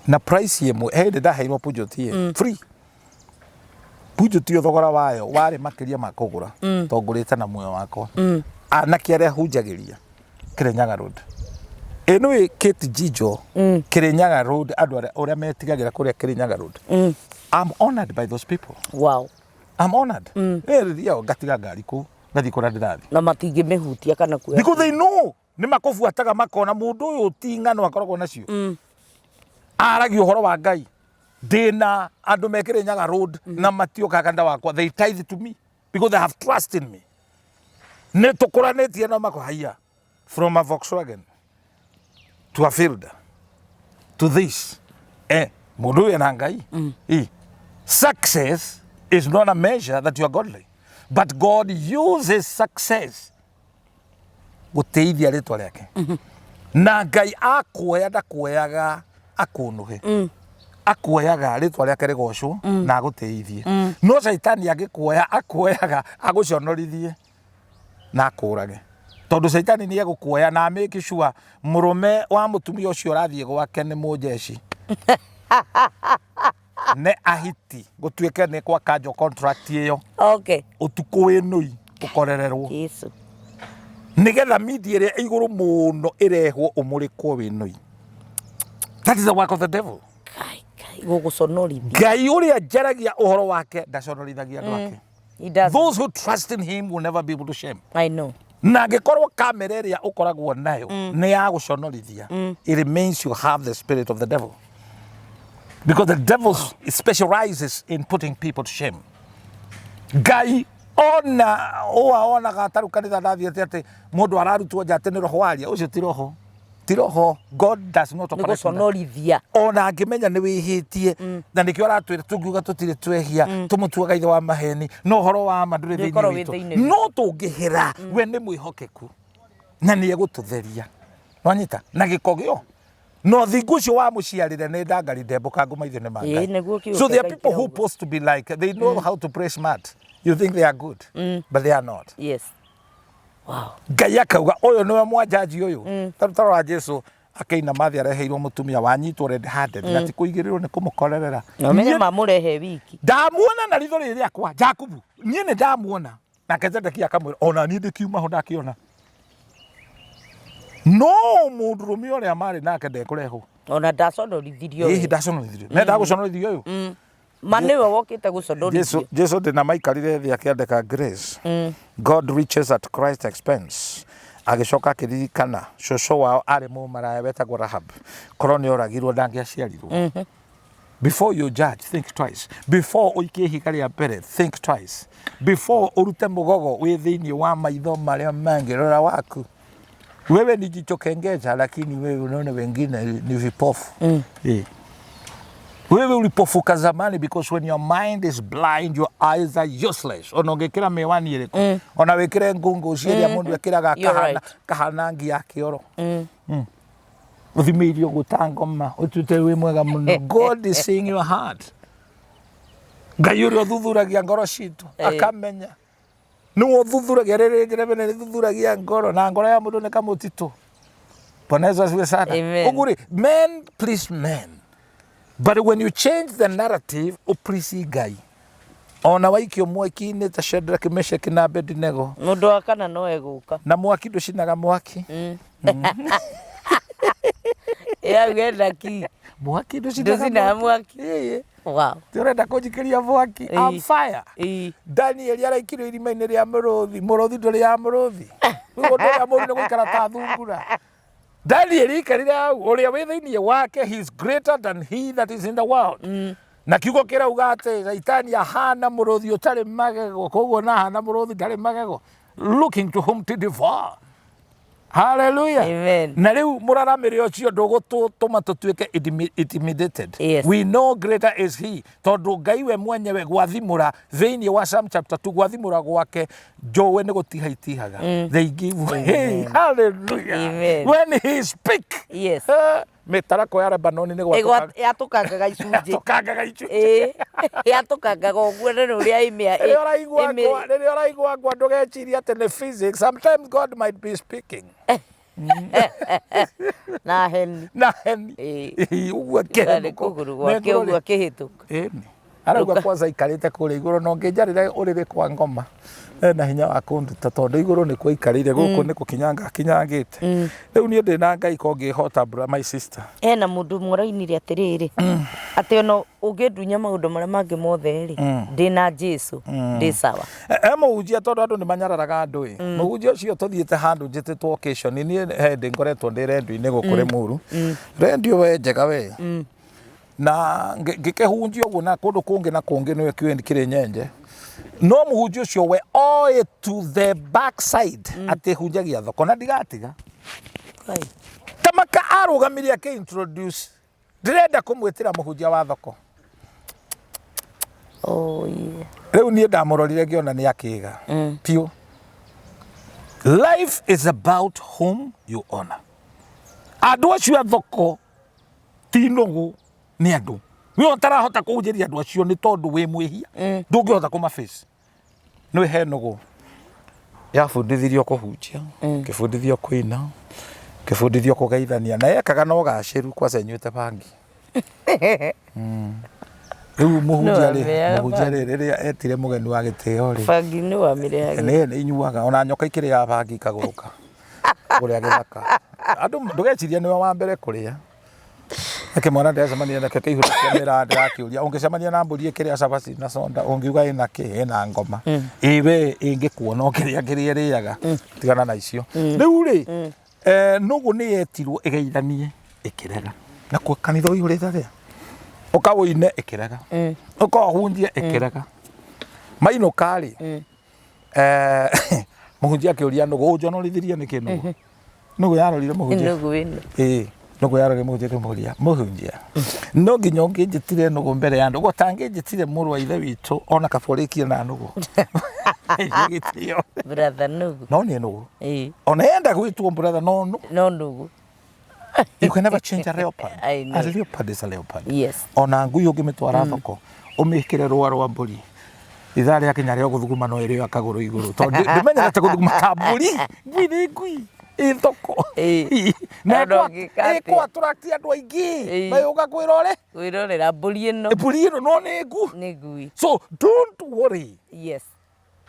Na price ĩmwe he hĩndĩ ndaheirwo Peugeot ĩ free. Peugeot ĩyo thogora wayo warĩ makĩria ma kũgũra tondũ ngũrĩte na muoyo wakwa. Anake arĩa hunjagĩria Kirinyaga Road. Ĩ nĩũĩ Kate Jijo, Kirinyaga Road, andũ arĩa ũrĩa metigagĩra kũrĩa Kirinyaga Road. I'm honored by those people. I'm honored. Ĩ thiaga ngatiga ngari kũu ngathiĩ kũrĩa ndĩrathiĩ. Na matingĩmĩhutia kana kuoya. Because they know nĩ makũbuataga makona mũndũ ũyũ ti ng'ano akoragwo nacio. Aragia ũhoro wa Ngai. Ndĩna andũ me Kirinyaga Road na matiokaga kanitha wakwa. They tithe to me because they have trust in me. Nĩ tũkũranĩtie no makũhaiya from a Volkswagen to a Fielder to this. Mũndũ ũyũ ena Ngai. Success is not a measure that you are godly, but God uses success gũtĩithia rĩtwa rĩake. Na Ngai akuoya ndakuoyaga akũnũhe, akuoyaga rĩtwa rĩake rĩgocwo na agũtĩithie. No caitani angĩkuoya akuoyaga agũconorithie na akũrage, tondũ caitani nĩ egũkuoya na make sure mũrũme wa mũtumia ũcio ũrathiĩ gwake nĩ mũnjeci nĩ ahiti gũtuĩke nĩ kwakanjwo contract ĩyo. Ũtukũ wĩ nũi ũkorererwo. Jesu. Nĩgetha media ĩrĩa ĩ igũrũ mũno ĩrehwo ũmũrĩkwo wĩ nũi. That is the work of the devil. Kai, kai, gũgũconorithia. Ngai ũrĩa njaragia ũhoro wake ndaconorithagia andũ ake. He does. Those who trust in him will never be able to shame. I know. Na angĩkorwo kamera ĩrĩa ũkoragwo nayo nĩ ya gũconorithia, it remains you have the spirit of the devil, because the devil specializes in putting people to shame. Ngai ona ũa onaga tarĩu kanitha ndathiĩte atĩ mũndũ ararutwo nja atĩ nĩ roho waria, ũcio ti roho, ti roho. God does not Nĩ operate in that. gũconorithia. Ona angĩmenya nĩ wĩhĩtie, na nĩkĩo aratwĩra tũngiuga tũtirĩ twehia tũmũtuaga ithe wa maheni no ũhoro wa ma ndũrĩ thĩinĩ Ndũkorwo wĩ witũ. Thĩinĩ witũ. No tũngĩhĩra, we nĩ mwĩhokeku na nĩ egũtũtheria nwanyita na gĩko gĩo no thingu ũcio wamũciarĩre nĩ ndangari ndembũkangu maitho nĩ ma Ĩĩ, Ngai. nĩguo kiugo So there kĩa are Ngai people who kĩrauga. post to be like they know how to play smart. You think they are good, but they are not. Yes. Wow. Ngai akauga ũyũ nĩwe mwanjanji ũyũ. Tarora Jesu akĩinama thĩ areheirwo mũtumia wanyitwo red handed na ti kũigĩrĩrwo nĩ kũmũkorerera. Na ũmenye Niĩ mamũrehe wiki. Ndamuona na ritho rĩrĩ rĩakwa Jakubu, niĩ nĩ ndamuona. Nake Zedekia akamwĩra, ona niĩ ndĩkiuma ho ndakĩona no mũndũrũme ũrĩa marĩ nake ndekũrehwo. Ona ndaconorithirio. Ĩhĩ, ndaconorithirio mendaga gũconorithio ũyũ. Ma nĩwe wokĩte gũconorithio. Jesu ndĩna maikarire thĩ akĩandĩka grace. God riches at Christ expense. Agĩcoka akĩririkana cũcũ wao arĩ mũmaraya wetagwo Rahab, korwo nĩ oragirwo ndangĩaciarirwo. Before you judge, think twice. Before ũikie ihiga rĩa mbere, think twice. Before ũrute mũgogo wĩ thĩinĩ wa maitho marĩa mangĩ, rora waku. Wewe ni jicho kengeja, lakini wewe unaona wengine ni vipofu. Wewe ulipofuka zamani, because when your mind is blind, your eyes are useless. Ona ũngĩkĩra mĩwani ĩrĩkũ, ona wĩkĩre ngungu cia ĩrĩa mũndũ ekĩraga You're kahana, right. kahana ngi ya kĩoro. Ũthimĩirio gũta ngoma ũtuĩte wĩ mwega mũno. God is seeing your heart. Ngai ũrĩa ũthuthuragia ngoro citũ akamenya nĩwe ũthuthuragia rĩrĩ njĩra nĩ rĩthuthuragia ngoro na ngoro ya mũndũ nĩ kamũtitũ. Bwana Yesu asifiwe sana. Amen. Ũguo rĩ, men please men, but when you change the narrative ũplease Ngai, ona waikio mwaki-inĩ ta Shadrach, Meshach na Abednego. Mũndũ wa kana no egũka. Na mwaki ndũcinaga mwaki. Yau ena ki. Mwaki ndũcinaga. Ndũcinaga mwaki. Ĩĩ. Wow. Ti ũrenda kũnjikĩria mwaki? I'm fire. Danieli araikirio irima-inĩ rĩa mũrũthi. Mũrũthi ndũrĩ ya mũrũthi. Rĩu ũndũ ũrĩa mũru nĩ gũikara ta thungura. Danieli aikarire hau, ũrĩa wĩ thĩinĩ wake, he is greater than he that is in the world. Na kiugo kĩrauga atĩ Caitani ahana mũrũthi ũtarĩ magego, koguo na ahana mũrũthi ndarĩ magego, looking to whom to devour. Hallelujah. Amen. Na rĩu mũraramĩre ũcio ndũgũtũma tũtuĩke intimidated. We know greater is he, tondũ Ngai we mwenyewe gwathimũra thĩinĩ wa Psalm chapter 2, gwathimũra gwake njũĩ nĩ gũtiha itihaga. They give way. Hallelujah. Amen. When he speak, mĩtarakwa ya Lebanoni nĩ gwatũka- Yatũkangaga icunjĩ. Yatũkangaga icunjĩ. Ĩĩ, yatũkangaga ũguo na nĩ ũrĩa ĩmĩa Rĩrĩa ũraigua ngwa, rĩrĩa ũraigua ngwa ndũgecirie atĩ nĩ physics. Sometimes God might be speaking. Na heni. Na heni. Ĩĩ. Ũguo Nĩ akĩhenũka. kũgũrũ gwake Nĩ ũguo akĩhĩtũka. Ĩni. Arauga kwanza aikarĩte kũrĩa igũrũ na ũngĩnjarĩra ũrĩrĩ kwa ngoma ena hinya wa kũnduta tondũ igũrũ nĩkuo aikarĩire, gũkũ nĩ gũkinyanga akinyangĩte. Rĩu niĩ ndĩ na Ngai ko ngĩhota mbura, my sister. Hena mũndũ ũmwe ũrainire atĩrĩrĩ, atĩ ona ũngĩndunya maũndũ marĩa mangĩ mothe rĩ, ndĩ na Jesu ndĩ sawa. E mũhunjia, tondũ andũ nĩ manyararaga andũ ĩ, mũhunjia ũcio tũthiĩte handũ njĩtĩtwo occasion, niĩ he ndĩ ngoretwo ndĩ rendio-inĩ gũkũ Rĩmuru, rendio we njega we, na ngĩkĩhunjia ũguo na kũndũ kũngĩ na kũngĩ nĩwe kĩũĩ kĩrĩ nyenje, no mũhunjia ũcio we oĩ to the backside atĩ hunjagia thoko na ndigatiga. Ai. Tamaka arũgamire akĩ introduce, ndĩrenda kũmwĩtĩra mũhunjia wa thoko. Oh, yeah. Rĩu niĩ ndamũrorire ngĩona nĩ akĩga piũ. Life is about whom you honor. Andũ acio a thoko ti nũgũ, nĩ andũ. We ũtarahota kũhunjĩria andũ acio nĩ tondũ wĩ mwĩhia, ndũngĩhota kũma face. Nĩ he nũgũ yabundithirio kũhunjia, kĩbundithio kũina, kĩbundithio kũgeithania, na yekaga na ũgacĩru kwaca ĩnyuĩte bangi. Rĩu mũhunjia rĩ, Nĩwamĩaga. Mũhunjia rĩ, rĩrĩa etire mũgeni wa gĩtĩo rĩ, Bangi nĩ wamĩrehagĩra? Nĩ inyuaga, ona nyoka ikĩrĩaga bangi ikagũrũka kũrĩa gĩthaka. Andũ ndũgeciria nĩwe wa mbere kũrĩa. Kĩmwana ndĩracemania nakĩo kĩihũrĩte mĩraa, ndĩrakĩũria, ũngĩcemania na mbũri ĩkĩrĩa cabaci na soda ũngiuga ĩna kĩ? Ĩna ngoma. Ĩ we ĩngĩkuona ũkĩrĩa kĩrĩa ĩrĩaga? Tigana na icio. Rĩu rĩ, nũgũ nĩ yetirwo ĩgeithanie, ĩkĩrega. Nakuo kanitha ũihũrĩte atĩa? Ũka ũine, ĩkĩrega. Ũka ũhunjie, ĩkĩrega. Mainũka rĩ, mũhunjia akĩũria nũgũ, ũnjonorithirie nĩkĩ nũgũ? Nũgũ yarorire mũhunjia. Nũgũ ĩno. Ĩĩ, nũgũ yarorire mũhunjia ĩkĩmũria, mũhunjia, no nginya ũngĩnjĩtire nũgũ mbere ya andũ, ũguo ũtangĩnjĩtire mũrũ wa ithe witũ ona kaba ũrĩkie na nũgũ. Gĩtĩo. Brother nũgũ. No nĩ nũgũ. Ona yenda gwĩtwo brother no nũ. No nũgũ. You can never change a leopard. I know. A leopard is a leopard. Ona ngui ũngĩmĩtwara thoko ũmĩkĩre rũa rwa mbũri, ithaa rĩa kinya rĩa gũthuguma no ĩrĩo kagũrũ igũrũ, tondũ ndĩmenyerete gũthuguma ta mbũri. Ngui nĩ ngui ĩ thoko. Na Ona ũngĩka atĩa? ĩkũ attract andũ aingĩ mayũka kwĩrore Kwĩrorera mbũri ĩno. Mbũri ĩno no nĩ ngu. Nĩ ngui. So don't worry.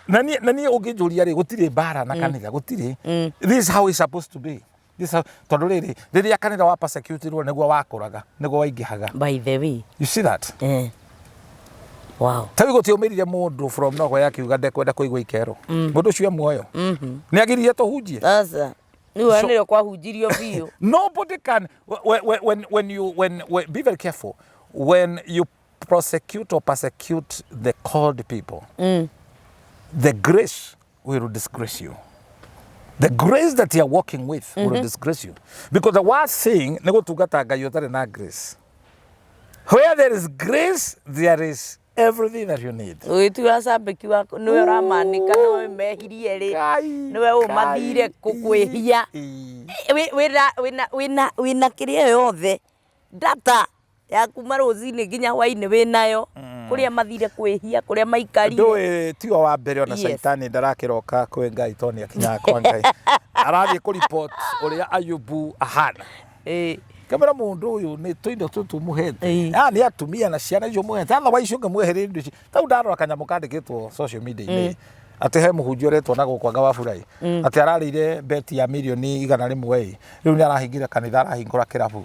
Na niĩ ũngĩnjũria rĩ, gũtirĩ mbara na kanitha, gũtirĩ. This is how it's supposed to be. This is how, tondũ rĩrĩ, rĩrĩa kanitha wa persecutirwo nĩguo wakũraga, nĩguo waingĩhaga. By the way. You see that? Wow. Ta rĩu gũtiaumĩrire mũndũ from nowhere akiuga ndekwenda kũigua ikerũ. Mũndũ ũcio e muoyo? Nĩ agiririe tũhunjie? Sasa rĩu nĩrĩo kwahunjirio biũ. Nobody can when you when be very careful when you prosecute or persecute the called people. The grace will disgrace you. The grace that you are walking with will disgrace you, because the worst thing nĩ gũtungata Ngai ũtarĩ na grace. Where there is grace, there is Everything that you need. Ũgĩtua cambĩki waku nĩwe ũramanĩka nĩwe mehirie rĩ Ngai, nĩwe ũmathire Ngai, kwĩhia ii. Wĩna wĩna wĩna wĩna kĩrĩa yothe data ya kuma rũcinĩ nginya hwainĩ wĩnayo kũrĩa mathire kwĩhia kũrĩa maikarire. Ndũĩ tiwe wa mbere ona caitani ndarakĩroka kwĩ Ngai tondũ nĩ akinyaga kwa Ngai. Arathiĩ kũ report ũrĩa Ayubu ahana. Kamera mũndũ ũyũ nĩ tũindo tũtũ mũhete. Ah, nĩ atumia na ciana icio mũhete. Otherwise ũngĩmwehereria indo ici. Tau ndarora kanyamũ kandĩkĩtwo social media-inĩ. Atĩ he mũhunjia ũretwo na gũkũ anga Waburai. Atĩ ararĩire beti ya mirioni 100 ĩ. Rĩu nĩ arahingire kanitha arahingũra kĩrabu.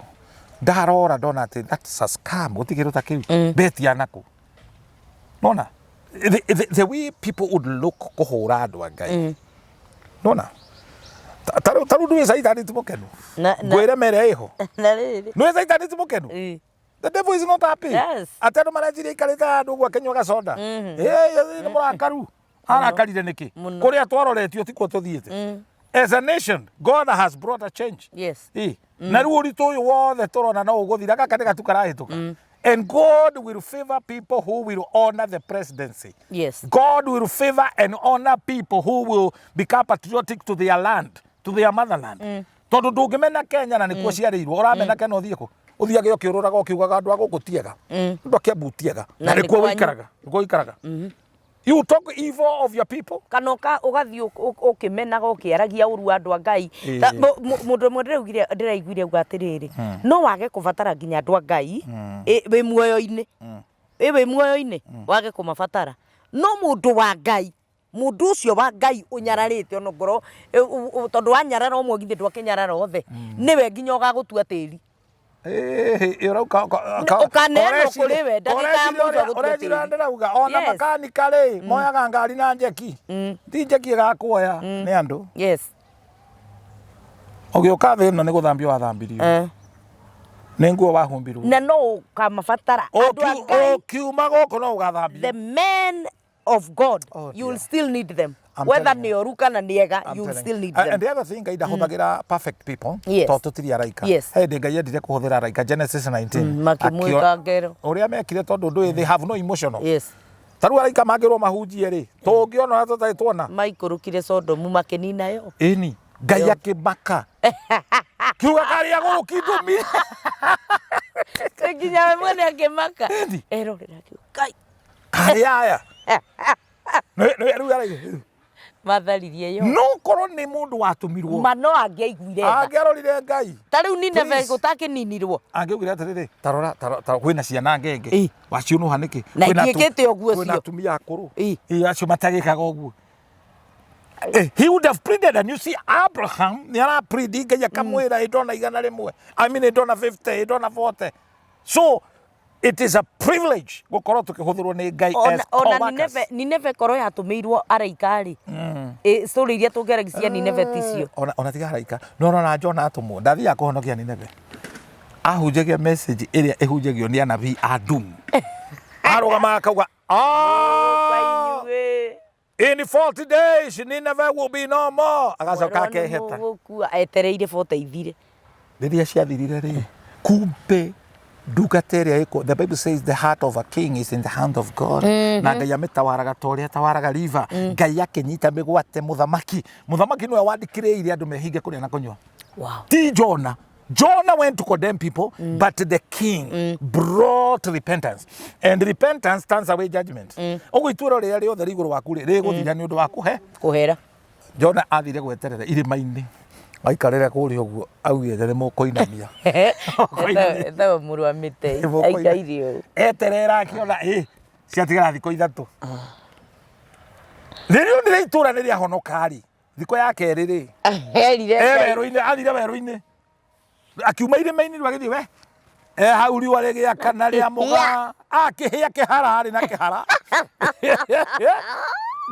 Ndarora ndona atĩ that's a scam. Gũtirĩ kĩndũ ta kĩu. Beti ya nakũ? Nona? The way people would look kũhũra andũ a Ngai. Nona? Ta rĩu ndũĩ caitani ti mũkenu. Ngwĩre mere ĩho. Na rĩrĩ. Ndũĩ caitani ti mũkenu. The devil is not happy. Yes. Atĩ andũ mareciria aikarĩte handũ ũguo akĩnyua gacoda. Ĩ nĩ mũrakaru. Arakarire nĩkĩ? Mũno. Kũrĩa twaroretio tikuo tũthiĩte. As a nation, God has brought a change. Yes. Ĩ, na rĩu ũritũ ũyũ wothe tũrona no ũgũthira gaka nĩ gatu karahĩtũka. And God will favor people who will honor the presidency. Yes. God will favor and honor people who will become patriotic to their land, to their motherland. Tondũ ndũngĩmena Kenya na nĩkuo ciarĩirwo, ũramena Kenya ũthiĩ kũ? Ũthiage ũkĩũrũraga ũkiugaga andũ a gũkũ ti ega, andũ a Kiambu ti ega, na Na nĩ nĩkuo kwanyu. ũikaraga, nĩkuo ũikaraga. You talk evil of your people. Kana ũgathiĩ ũkĩmenaga ũkĩaragia ũru wa andũ a Ngai. Ta, mũndũ ũmwe ndĩraiguire auga atĩrĩrĩ, no wage kũbatara nginya andũ a Ngai wĩ muoyo-inĩ, wĩ muoyo-inĩ wage kũmabatara, no mũndũ wa Ngai, mũndũ ũcio wa Ngai ũnyararĩte ona ngorwo tondũ wanyarara ũmwe githĩ ndwakĩnyarara othe, nĩwe nginya ũgagũtua tĩri. Ĩĩ, ũrauga Ũkaneanwo kũrĩ we, ndagĩka ya mũico agũtua ũreciria tĩri. ndĩrauga ona makanika rĩ moyaga ngari na njeki, ti njeki ĩgakuoya nĩ andũ. Ũgĩũka thĩ ĩno nĩ gũthambio wathambirio, nĩ nguo wahumbirwo, Na no ũkamabatara andũ a Ngai. Ũkiuma gũkũ no ũgathambio. The men of God, Oh, you will dear. still need them. I'm Whether telling nĩ oru kana nĩ ega, I'm you will telling still you. need And them. the other thing Ngai ndahũthagĩra perfect people tondũ tũtirĩ araika. He hĩndĩ Ngai endire kũhũthĩra araika Genesis 19. Makĩmwĩka ngero. Ũrĩa mekire tondũ ndũĩ they have no emotional. Ta rĩu araika mangĩrwo mahunjie rĩ, tũngĩona ũrĩa tũtarĩ tuona. Maikũrũkire Sodomu makĩnina yo. Ĩni, Ngai akĩmaka. Kiuga karĩa gũrũki ndũmi. Nginya we mwene akĩmaka. Ĩni. Erorera akiuga, Ngai. Karĩa aya. Rĩu araiga. Matharirie yo. No korwo nĩ mũndũ watũmirwo. Ma no angĩaiguire tha. Angĩarorire Ngai. Ta rĩu Nineve Please. gũtakĩninirwo. Angĩaugire atĩrĩrĩ, ta rora, ta rora, kwĩna ciana ngenge. Waciũnũha nĩkĩ? Na Kwĩna itiĩkĩte ũguo Kwĩna cio. atumia akũrũ. Ĩ, acio matagĩkaga ũguo. He would have pleaded, and you see Abraham nĩ ara plead Ngai akamwĩra ĩ ndona 100, I mean ĩ ndona 50, ĩ ndona 40. So it is a privilege gũkorwo tũkĩhũthĩrwo nĩ Ngai as Ona ona co-workers. Nineve Nineve korwo yatũmĩirwo araika rĩ. Story iria tũngĩaragia cia Nineve ticio. Ona tiga araika no ona Jona atũmwo ndathiaga kũhonokia Nineve, ahunjagia message ĩrĩa ĩhunjagio nĩ anabii a doom, arũgamaga akauga, "Ah, Inyuĩ. in 40 days Nineveh will be no more." Agacoka Mwerwo nĩ akeheta. mũgũkua etereire 40 ithire. Rĩrĩa ciathirire rĩ, kumbe ndungata ĩrĩa ĩkũ, the Bible says the heart of a king is in the hand of God, na Ngai amĩtawaraga ta ũrĩa atawaraga river. Ngai akĩnyita mĩgwate mũthamaki. Mũthamaki nĩwe wandĩkĩrĩire andũ mehinge kũrĩa na kũnyua. Ti Jona. Jonah went to condemn people, but the king brought repentance. And repentance turns away judgment. Ũguo ituĩro rĩrĩa rĩothe rĩ igũrũ waku rĩ, rĩgũthira nĩ ũndũ wa kũhe. Kũhera. Jona athire gweterera irĩma-inĩ. Aikarĩre kũrĩa ũguo augĩte nĩ mũkũinamia. Mũkũinamia. Etagwo mũrũ wa mĩtei. Mũkũinamia. Aikaire ũũ. Eterera akĩona ĩ ciatigara thikũ 3. Rĩrĩa onire itũra nĩ rĩahonoka rĩ, thikũ ya kerĩ rĩ, Erire e Ngai. werũ-inĩ, athire werũ-inĩ akiuma irĩma-inĩ rĩu agĩthiĩ we e hau riũa rĩgĩakana rĩa mũgaa akĩhĩa kĩhara arĩ na kĩhara.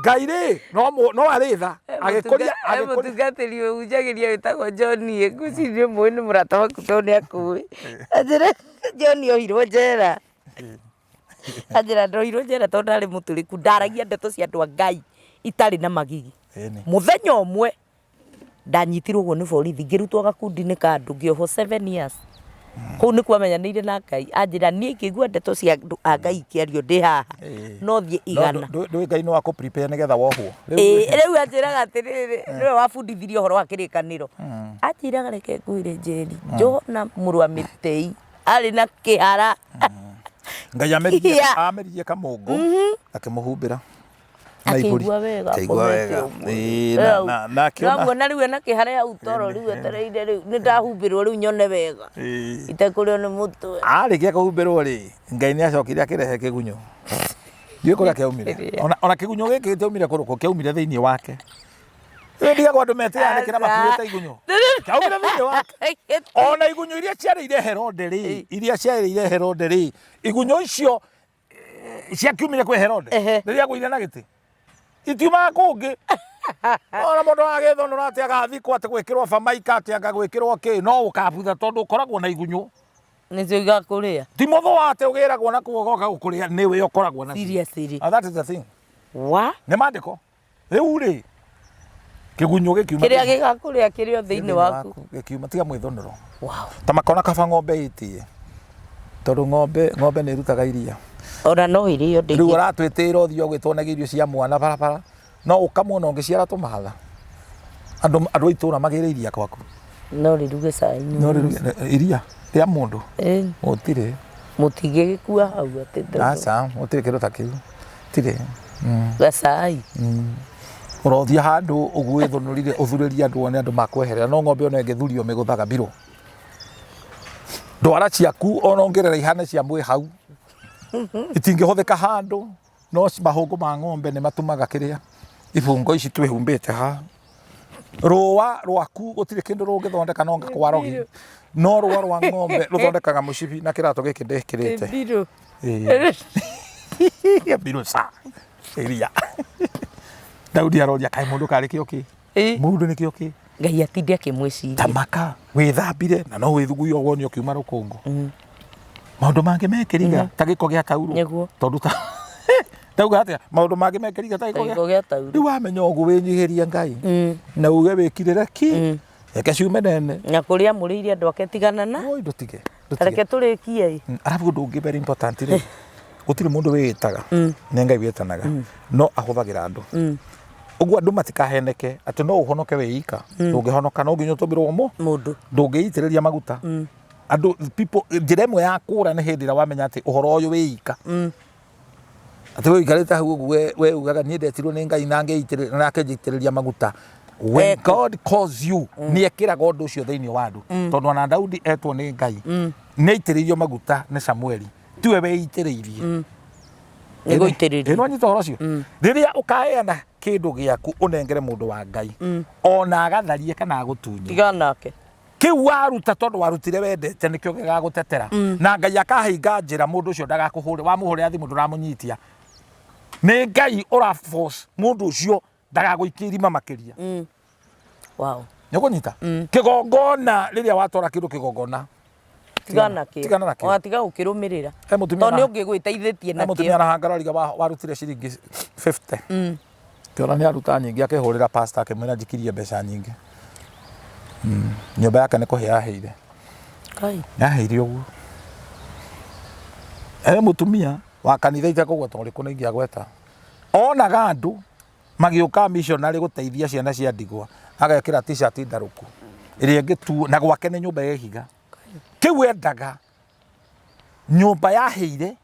Ngai rĩ no arĩ tha agĩkũria agĩkũria. Mũtungatĩri ũhunjagĩria wĩtagwo John ĩ, ngwĩciria nĩ ũmũĩ, nĩ mũrata waku tondũ nĩ akũĩ. Anjĩra John ohirwo njera. Anjĩra ndohirwo njera tondũ ndarĩ mũtũrĩku, ndaragia ndeto cia andũ a Ngai itarĩ na magigi. Ĩni. Mũthenya ũmwe ndanyitirwo ũguo nĩ borithi, ngĩrutwo gakundi-inĩ ka andũ, ngĩohwo 7 years. Kũu nĩkuo amenyanĩire na Ngai. Anjĩra niĩ ingĩigua ndeto cia andũ a Ngai ikĩario ndĩ haha, no thiĩ igana. Ndũĩ Ngai nĩ wa kũ prepare nĩgetha wohwo. Ĩĩ, rĩu anjĩraga atĩrĩrĩ, nĩwe wabundithirie ũhoro wa kĩrĩkanĩro. Anjĩraga reke ngwĩre Njeri, Johana mũrũ wa Mĩtei arĩ na kĩhara. Ngai ameririe ameririe kamũngũ akĩmũhumbĩra. Na iburi. Akĩigua wega Akĩigua akomete wega. ũguo. Ĩĩ, na- Rĩu, na- na akĩona- Ndamuona rĩu ena kĩhara hau toro rĩu etereire rĩu nĩ ndahumbĩrwo rĩu nyone wega Ĩĩ. itekũrĩo nĩ mũtwe. Arĩkia kũhumbĩrwo rĩ, Ngai nĩ acokire akĩrehe kĩgunyũ. Ndiũĩ kũrĩa kĩaumire. Ona, ona kĩgunyũ gĩkĩ gĩtiaumire kũrũkũ, kĩaumire thĩinĩ wake. Rĩu ndigagwo andũ metĩanĩkĩra makuĩte igunyũ. Kĩaumire thĩinĩ wake. Ona igunyũ iria ciarĩire Herode rĩ, iria ciarĩire Herode rĩ, igunyũ icio ciakiumire kwĩ Herode rĩrĩa agũire na gĩtĩ itiumaga kũngĩ ona mũndũ agĩthũnũra atĩ agathikwo atĩ gwĩkĩrwo bamaika atĩ anga gwĩkĩrwo kĩ no ũkabutha tondũ ũkoragwo na igunyũ Nĩcio igakũrĩa. Ti mũthũa atĩ ũgĩragwo na kuo ũgoka gũkũrĩa nĩwe ũkoragwo nacio. Seriously. And that is the thing. Wa? Nĩ mandĩko. Rĩu rĩ kĩgunyũ gĩkiuma Kĩrĩa gĩgakũrĩa kĩrĩ o thĩinĩ waku. Gĩkiuma tiga mwĩthũnũro. Wow. Ta makona kaba ng'ombe ĩtĩe tondũ ng'ombe ng'ombe nĩ ĩrutaga iria. Ona no ĩrĩo ndĩngĩ. Rĩu ũratwĩtĩra ũthiĩ ũgĩtwonagia irio cia mwana barabara no ũkamwo na ũngĩciara tũmahatha. Andũ andũ a itũra magĩre iria gwaku. No rĩruge cai. No rĩruge iria rĩa mũndũ. Gũtirĩ. Mũtingĩgĩkua hau atĩ. Aca gũtirĩ kĩndũ ta kĩu. Gũtirĩ. Gacai. Ũrothiĩ handũ ũguo wĩthũnũrire ũthurĩrie andũ wone andũ makweherera no ng'ombe ona ĩngĩthurio mĩgũthaga mbirũ. Ndwara ciaku ona ũngĩrera ihane cia mwĩ hau itingĩhũthĩka handũ no mahũngũ ma ng'ombe nĩ matumaga kĩrĩa ibungo ici twĩhumbĩte haha. Rũa rwaku gũtirĩ kĩndũ rũngĩthondeka no kwa rogi no rũa rwa ng'ombe rũthondekaga mũcibi na kĩratũ gĩkĩ ndĩkĩrĩte. Mbirũ. Ĩĩ. Mbirũ ca. Iria. Daudi aroria kaĩ mũndũ karĩ kĩo kĩ? Mũndũ nĩ kĩo kĩ? Ngai atinde akĩmwĩciria. Tamaka wĩthambire na no wĩthuguire wone ũkiuma rũkũngũ. Maũndũ mangĩ mekĩriga ta gĩko gĩa taurũ. Nĩguo. Tondũ ta ndauga atĩa maũndũ mangĩ mekĩriga ta gĩko gĩa taurũ. Rĩu wamenya ũguo wĩnyihĩrie Ngai na uge wĩkirĩre ki reke ciume nene. Na kũrĩa amũrĩire andũ ake tigana na. Oi ndũtige. Reke tũrĩkie ĩ. Arabu ũndũ ũngĩ very important rĩ gũtirĩ mũndũ wĩĩtaga nĩ Ngai wĩtanaga no ahũthagĩra andũ. Ũguo andũ matikaheneke atĩ no ũhonoke wĩ ika ndũngĩhonoka no nginya ũtũmĩrwo mũndũ ndũngĩitĩrĩria maguta andũ people njĩra ĩmwe ya kũra nĩ hĩndĩ ĩrĩa wamenya atĩ ũhoro ũyũ wĩ ika atĩ we ũikarĩte hau ũguo we we ugaga niĩ ndetirwo nĩ Ngai na ngĩitĩrĩria na akĩnjitĩrĩria maguta when God calls you nĩ ekĩraga ũndũ ũcio thĩinĩ wa andũ tondũ ona Daudi etwo nĩ Ngai nĩ aitĩrĩirio maguta nĩ Samueli tiwe weitĩrĩirie Nĩ gũitĩrĩrio. Ĩ nĩwanyita ũhoro ũcio rĩrĩa ũkaheana kĩndũ gĩaku ũnengere mũndũ wa Ngai ona agatharie kana agũtunye Tigana nake. Kĩu waruta tondũ warutire wendete nĩkĩo gĩgagũtetera na Ngai akahinga njĩra mũndũ ũcio ndagakũhũre wamũhũrĩra thimũ ndũramũnyitia nĩ Ngai ũra force mũndũ ũcio ndagagũikie irima makĩria Wow. nĩ ũkũnyita kĩgongona rĩrĩa watwara kĩndũ kĩgongona Tigana nakĩo. Tigana nakĩo. Ona tiga gũkĩrũmĩrĩra. He mũtumia Tondũ na- nĩ ũngĩgwĩteithĩtie He nakĩo. mũtumia arahangara riga warutire ciringi 50 Kĩona nĩ aruta nyingĩ akĩhũrĩra pastor akĩmwĩra njikirie mbeca nyingĩ. Nyũmba yake nĩ kũhĩa yahĩire. Kai. Yahĩire ũguo. He mũtumia wa kanitha itekũgweta ũrĩkũ nĩ ingĩagweta. Onaga andũ magĩũka missionary gũteithia ciana cia ndigwa agekĩra t-shirt ndarũku ĩrĩa ĩngĩtuo na gwake nĩ nyũmba ya ihiga. Kĩu endaga nyũmba yahĩire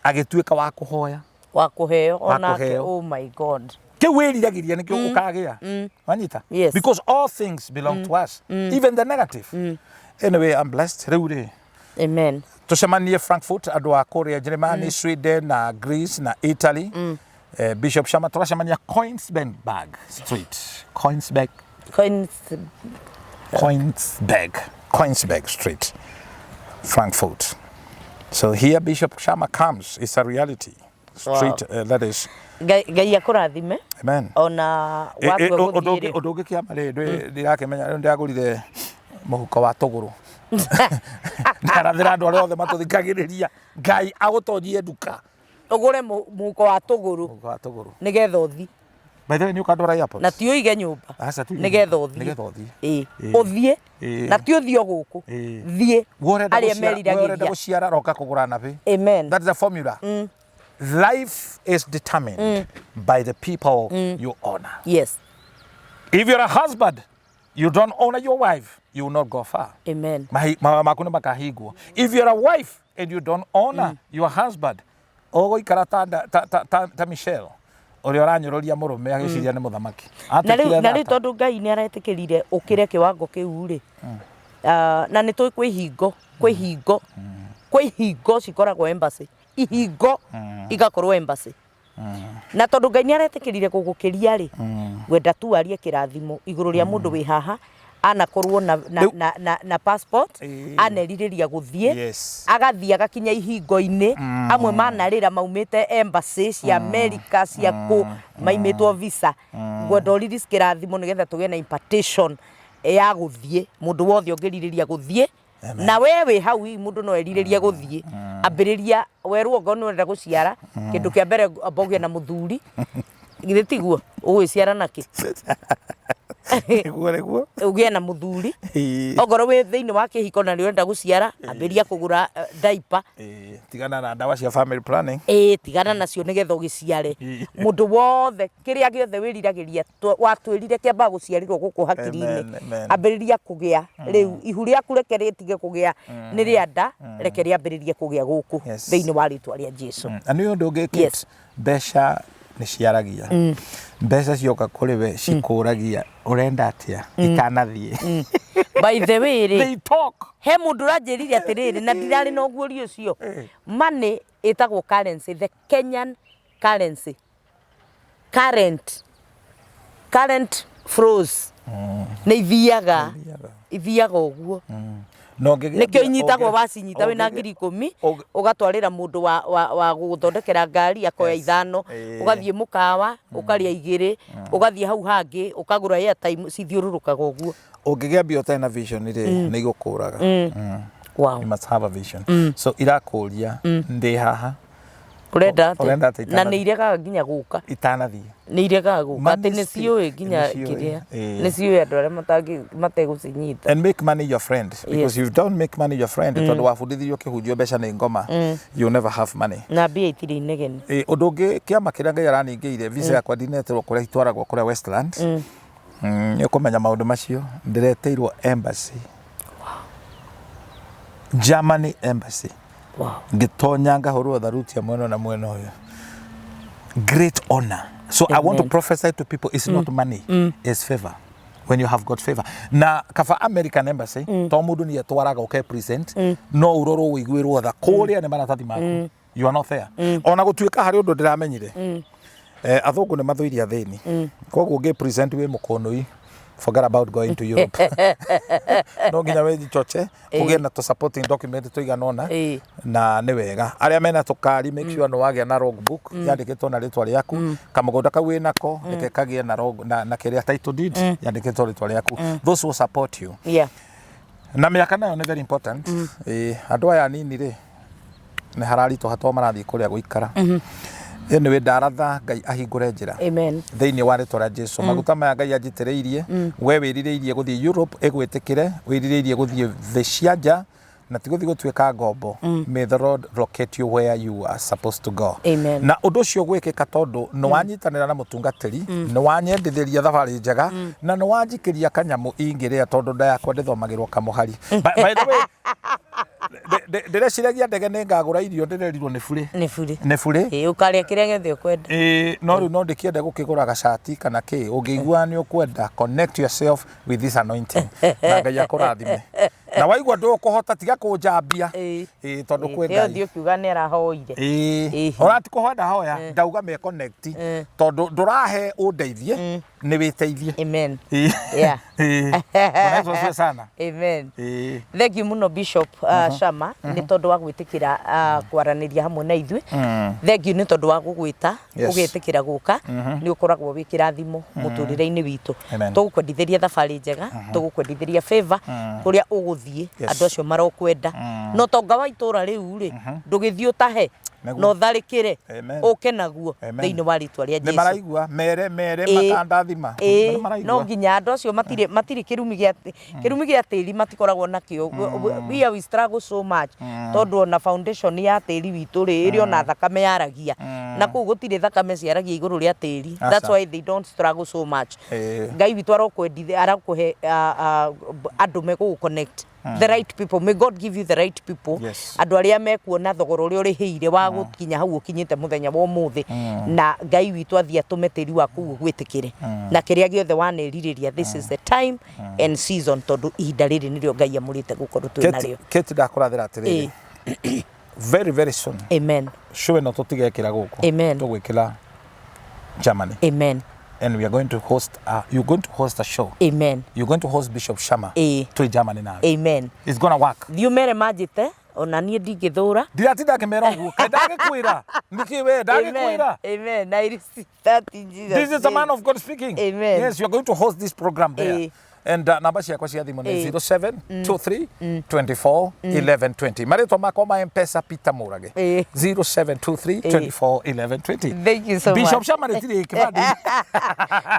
agĩtuĩka wa kũhoya Wa kũheo Wa onake. kũheo. Oh my God. Kĩu wĩriragĩria nĩkĩo ũkagĩa. Wanyita? Yes. Because all things belong to us, even the negative. Anyway, I'm blessed. Rĩu rĩ Amen. Tũcemanie Frankfurt andũ a kũrĩa Germany, Sweden na Greece na Italy. Bishop Shama tũracemania Coinsberg Street. Coinsberg Coins Coinsberg Coinsberg Street, Frankfurt. So here Bishop Shama comes. It's a reality. Street that is. Ngai Ngai akũrathime Amen. Ona watua Ũndũ gũthiĩ ũngĩ rĩ. Ũndũ ũngĩ kĩama rĩ ndĩrakĩmenya rĩu ndĩragũrire mũhuko wa tũgũrũ ndarathĩra andũ arĩa othe matũthikagĩrĩria Ngai agũtonyie nduka Ũgũre mũhuko wa tũgũrũ mũhuko wa tũgũrũ nĩgetha ũthi. By the way, nĩ ũkandwara airport? Na ti ũige nyũmba. Aca, ti ũige nĩgetha nyũmba. ũthiĩ. Nĩgetha ũthiĩ. Ĩĩ. Ĩĩ. Ũthiĩ. Ĩĩ. Na ti ũthiĩ o gũkũ. Ĩĩ. Thiĩ. We ũrenda arĩa gũciara- we ũrenda meriragĩria. gũciara roka kũgũra nabĩ. Amen. That is a formula. Life is determined by the people you honor. Yes. If you're a husband, you don't honor your wife, you will not go far. Amen. Mawaku nĩ makahingwo. If you're a wife and you don't honor your husband, ũgũikara ta, ta, ta, ta, ta Michelle ũrĩa ũranyũrũria mũrũme agĩciria nĩ mũthamaki. Na rĩu Atuĩkire na rĩu thata. tondũ Ngai nĩ aretĩkĩrire ũkĩre kĩwango kĩu rĩ, ah, na nĩ tũĩ kwĩ hingo kwĩ hingo kwĩ hingo cikoragwo embassy, ihingo igakorwo embassy, na tondũ Ngai nĩ aretĩkĩrire gũgũkĩria rĩ, ngwenda tu arie kĩrathimo igũrũ rĩa mũndũ wĩ haha anakorwo na, Rĩu- na passport, anerirĩria gũthiĩ, agathiĩ agakinya ihingo-inĩ, amwe manarĩra maumĩte embassy cia America, cia kũ, maimĩtwo visa. Ngwenda ũrelease kĩrathimo nĩgetha tũgĩe na impartation ya gũthiĩ, mũndũ wothe ũngĩrirĩria gũthiĩ. Na we wĩ hau, hihi mũndũ no erirĩrie gũthiĩ, ambĩrĩria werwo ongorwo nĩ ũrenda gũciara, kĩndũ kĩa mbere amba ũgĩe na mũthuri. Githĩ tiguo ũgwĩciara nakĩ? Nĩguo, nĩguo. Ũgĩe na mũthuri. Ongorwo wĩ thĩinĩ wa kĩhiko na nĩ ũrenda gũciara, ambĩrĩria kũgũra diaper. Ĩĩ, tigana na ndawa cia family planning. Ĩĩ, tigana nacio nĩgetha ũgĩciare. Mũndũ wothe, kĩrĩa gĩothe wĩriragĩria, watwĩrire kĩambaga gũciarĩrwo gũkũ hakiri-inĩ. Amen, amen. Ambĩrĩria kũgĩa rĩu ihu rĩaku, reke rĩtige kũgĩa nĩ rĩa nda, reke rĩambĩrĩrie kũgĩa gũkũ thĩinĩ wa rĩtwa rĩa Jesu. Na nĩ ũndũ ũngĩ, Kate, mbeca nĩ ciaragia. Mbeca cioka kũrĩ we cikũragia ũrenda atĩa itanathiĩ. By the way rĩ, They talk. He mũndũ ũranjĩrire atĩrĩrĩ, na ndirarĩ na ũguũrio ũcio, money ĩtagwo currency, the Kenyan currency, current flows nĩ ithiaga. Ithiaga. Ithiaga ũguo. Na ũngĩgĩa Nĩkĩo inyitagwo, wacinyita wĩna 10,000, ũgatwarĩra mũndũ wa gũgũthondekera ngari akoya 5, ũgathiĩ mũkawa ũkarĩa 2, ũgathiĩ hau hangĩ ũkagũra airtime, cithiũrũrũkaga ũguo. Ũngĩgĩa mbia ũtarĩ na vision rĩ, nĩ igũkũraga. You must have a vision. So irakũria ndĩ haha. Ũrenda atĩa? Ũrenda atĩa? Na nĩ iregaga nginya gũka. Itanathiĩ. Nĩ iregaga gũka atĩ Money nĩ speak. ciũĩ nginya Nĩ ciũĩ. kĩrĩa, Ĩĩ. nĩ ciũĩ andũ arĩa mategũcinyita. And make money your friend, because you don't make money your friend, tondũ wabundithirio kĩhunjio mbeca nĩ ngoma, you never have money. Na mbia itirĩ inegene. Ĩ, ũndũ ũngĩ, kĩama kĩrĩa Ngai araningĩire, visa yakwa ndinetĩrwo kũrĩa itwaragwo kũrĩa Westland. Nĩ ũkũmenya maũndũ macio, ndĩretĩirwo embassy, Germany embassy. Ngĩtonya ngahũrwo tharuti mwena na mwena ũyũ. Great honor. So I want to Amen. prophesy to people, it's not money, it's favor. When you have got favor, na kaba American embassy, to mũndũ nĩ etwaraga ũke present, no ũrorwo ũiguĩrwo tha kũrĩa nĩ maratathi maku. You are not there. Ona gũtuĩka harĩ ũndũ ndĩramenyire, athũngũ nĩ mathũire athĩni, koguo ũngĩ present wĩ mũkũnũi, forget about going to Europe. No nginya wĩjichoche ũgĩe na tũ supporting document tũigana ũna. Na nĩ wega arĩa mena tũkari, make sure nĩ wagĩa na logbook yandĩkĩtwo na rĩtwa rĩaku, kamũgũnda kau wĩnako reke kagĩe na kĩrĩa title deed yandĩkĩtwo rĩtwa rĩaku. Those will support you. Na mĩaka nayo nĩ very important. Ĩĩ, andũ aya anini rĩ, nĩ hararitũha to marathiĩ kũrĩa gũikara. Anyway, ndaratha Ngai ahingũre njĩra Amen. Thĩinĩ wa rĩtwa rĩa Jesu. Maguta maya Ngai anjitĩrĩirie, we wĩrirĩirie gũthiĩ Europe ĩgwĩtĩkĩre, wĩrirĩirie gũthiĩ thĩ cia nja na ti gũthiĩ gũtuĩka ngombo, may the Lord locate you where you are supposed to go. Amen. Na ũndũ ũcio gwĩkĩka tondũ nĩ wanyitanĩra na mũtungatĩri, nĩ wanyendithĩria thabarĩ njega, na nĩ wanjikĩria kanyamũ ingĩrĩa, tondũ nda yakwa ndĩthomagĩrwo kamũhari. By the way, ndĩreciragia ndege nĩ ngagũra irio, ndĩrerirwo nĩ burĩ. Nĩ burĩ. Nĩ burĩ. Ĩĩ, ũkarĩa kĩrĩa gĩothe ũkwenda. Ĩĩ, no rĩu no ndĩkĩende gũkĩgũra gacati kana kĩ. Ũngĩigua nĩ ũkwenda, connect yourself with this anointing na Ngai akũrathime. Na waigua ndũkũhota, tiga kũnjambia. Ĩĩ, tondũ kwĩ Ĩyo Ngai. thiĩ ũkiuga nĩ arahoire. Ĩĩ, ona ti kũhoya ndahoya, ndauga me connect, tondũ ndũrahe ũndeithie, nĩ wĩteithie. Amen. Ĩĩ. Yeah. Ĩĩ. Bwana Yesu asifiwe sana. Amen. Ĩĩ. Thank you muno, Bishop Shama, nĩ tondũ wa gwĩtĩkĩra kwaranĩria hamwe na ithuĩ. Thank you nĩ tondũ wa gũgwĩta, ũgetĩkĩra gũka. Nĩ ũkoragwo wĩ kĩrathimo mũtũrĩre-inĩ witũ. Amen. Tũgũkwendithĩria thabarĩ njega, tũgũkwendithĩria favor kũrĩa ũgũthiĩ, andũ acio marokwenda. Na ũtonga wa itũra rĩu rĩ, ndũgĩthiĩ ũtahe. Nĩguo. Na ũtharĩkĩre Amen. ũke naguo Amen. thĩinĩ wa rĩtwa rĩa Nĩ Jesu. maraigua mere mere Ĩĩ. makandathima. Ĩĩ, Nĩ maraigua. no nginya andũ acio matirĩ matirĩ kĩrumi gĩa kĩrumi gĩa tĩri matikoragwo nakĩo. We, we struggle so much tondũ ona foundation ya tĩri witũ rĩ ĩrĩ ona thakame yaragia na kũu gũtirĩ thakame ciaragia igũrũ rĩa tĩri. That's Aca. why they don't struggle so much. Ĩĩ. Ngai witũ arokwendithia, arokũhe andũ megũgũ connect, the right people. May God give you the right people. Andũ arĩa mekuona thogora ũrĩa ũrĩhĩire wa gũkinya hau ũkinyĩte mũthenya wa ũmũthĩ, na Ngai witũ athiĩ atũme tĩri waku ũgwĩtĩkĩre na kĩrĩa gĩothe wanerirĩria. This is the time and season, tondũ ihinda rĩrĩ nĩrĩo Ngai amũrĩte gũkorwo twĩ narĩo. Kate, ndakũrathĩra atĩrĩrĩ, very very soon Amen. Show ĩno tũtigekĩra gũkũ. Amen. Tũgwĩkĩra Germany. Amen. And we are going to host a, you're going to host a show. Amen. You're going to host Bishop Shama. Ĩĩ. Twĩ Germany nawe. Amen. It's gonna work. Thiĩ ũmere manjĩte, ona niĩ ndingĩthũra. Ndiratinda ngĩmera ũguo, kaĩ ndagĩkwĩra nĩkĩ we ndagĩkwĩra? Amen. I receive that in Jesus' This is the man name. of God speaking. Amen. Yes, you are going to host this program there. Ĩĩ. And namba ciakwa cia thimũ nĩ Ĩĩ. 0723 24 11 20. Marĩtwa makwa ma Mpesa Peter Mũrage. Ĩĩ. 0723 24 11 20. Thank you so Bishop much. Shama rĩtirĩ kĩbandĩ.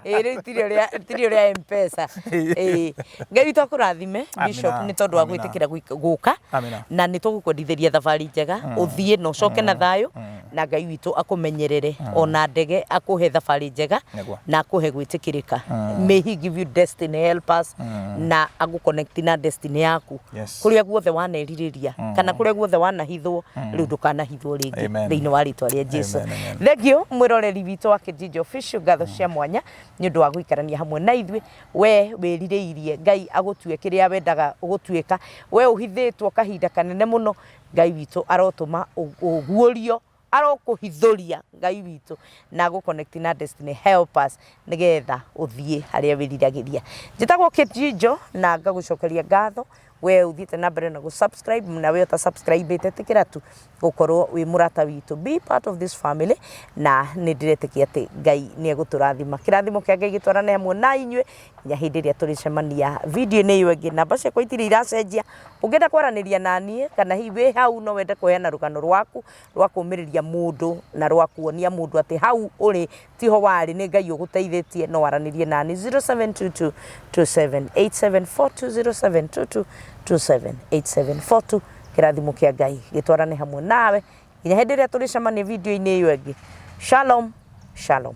Ĩĩ, rĩu tirĩ ũrĩa Mpesa. Ĩĩ. Ngai witũ akũrathime Bishop Amina. nĩ tondũ wa Amina. gwĩtĩkĩra gũka Amina. na nĩ tũgũkwendithĩria thabarĩ njega, ũthiĩ na ũcoke na thayũ, na Ngai witũ akũmenyerere, ona ndege akũhe thabarĩ njega Nĩguo. na akũhe gwĩtĩkĩrĩka. May he give you destiny help us na agũconnect na destiny yaku. Kũrĩa guothe wanerirĩria kana kũrĩa guothe wanahithwo, rĩu ndũkanahithwo rĩngĩ Amen. thĩinĩ wa rĩtwa rĩa Jesu. Amen, amen. Thank you mwĩroreri witũ wa Kijiji Official, ngatho cia mwanya nĩ ũndũ wa gũikarania hamwe na ithuĩ. We wĩrirĩirie Ngai agũtue kĩrĩa wendaga gũtuĩka, we ũhithĩtwo kahinda kanene mũno, Ngai witũ arotũma ũguũrio, arokũhithũria Ngai witũ na agũconnect na destiny help us nĩgetha ũthiĩ harĩa wĩriragĩria. Njĩtagwo Kijinjo na ngagũcokeria ngatho we ũthiĩte na mbere na gũ-subscribe, na we ũta-subscribe-ĩte, ĩtĩkĩra tu gũkorwo wĩ mũrata witũ, be part of this family, na nĩ ndĩretĩkia atĩ Ngai nĩ egũtũrathima. Kĩrathimo kĩa Ngai gĩtwarane hamwe na inyuĩ nginya hĩndĩ ĩrĩa tũrĩcemania video-inĩ ĩyo ĩngĩ. Namba ciakwa itirĩ iracenjia, ũngĩenda kwaranĩria na niĩ kana hihi wĩ hau no wende kũheana rũgano rwaku rwa kũũmĩrĩria mũndũ na rwa kuonia mũndũ atĩ hau ũrĩ tiho warĩ, nĩ Ngai ũgũteithĩtie, no waranĩrie nani 0722 278742, 0722 278742. Kĩrathimo kĩa Ngai gĩtwarane hamwe nawe nginya hĩndĩ ĩrĩa tũrĩcemania video-inĩ ĩyo ĩngĩ. Shalom, shalom.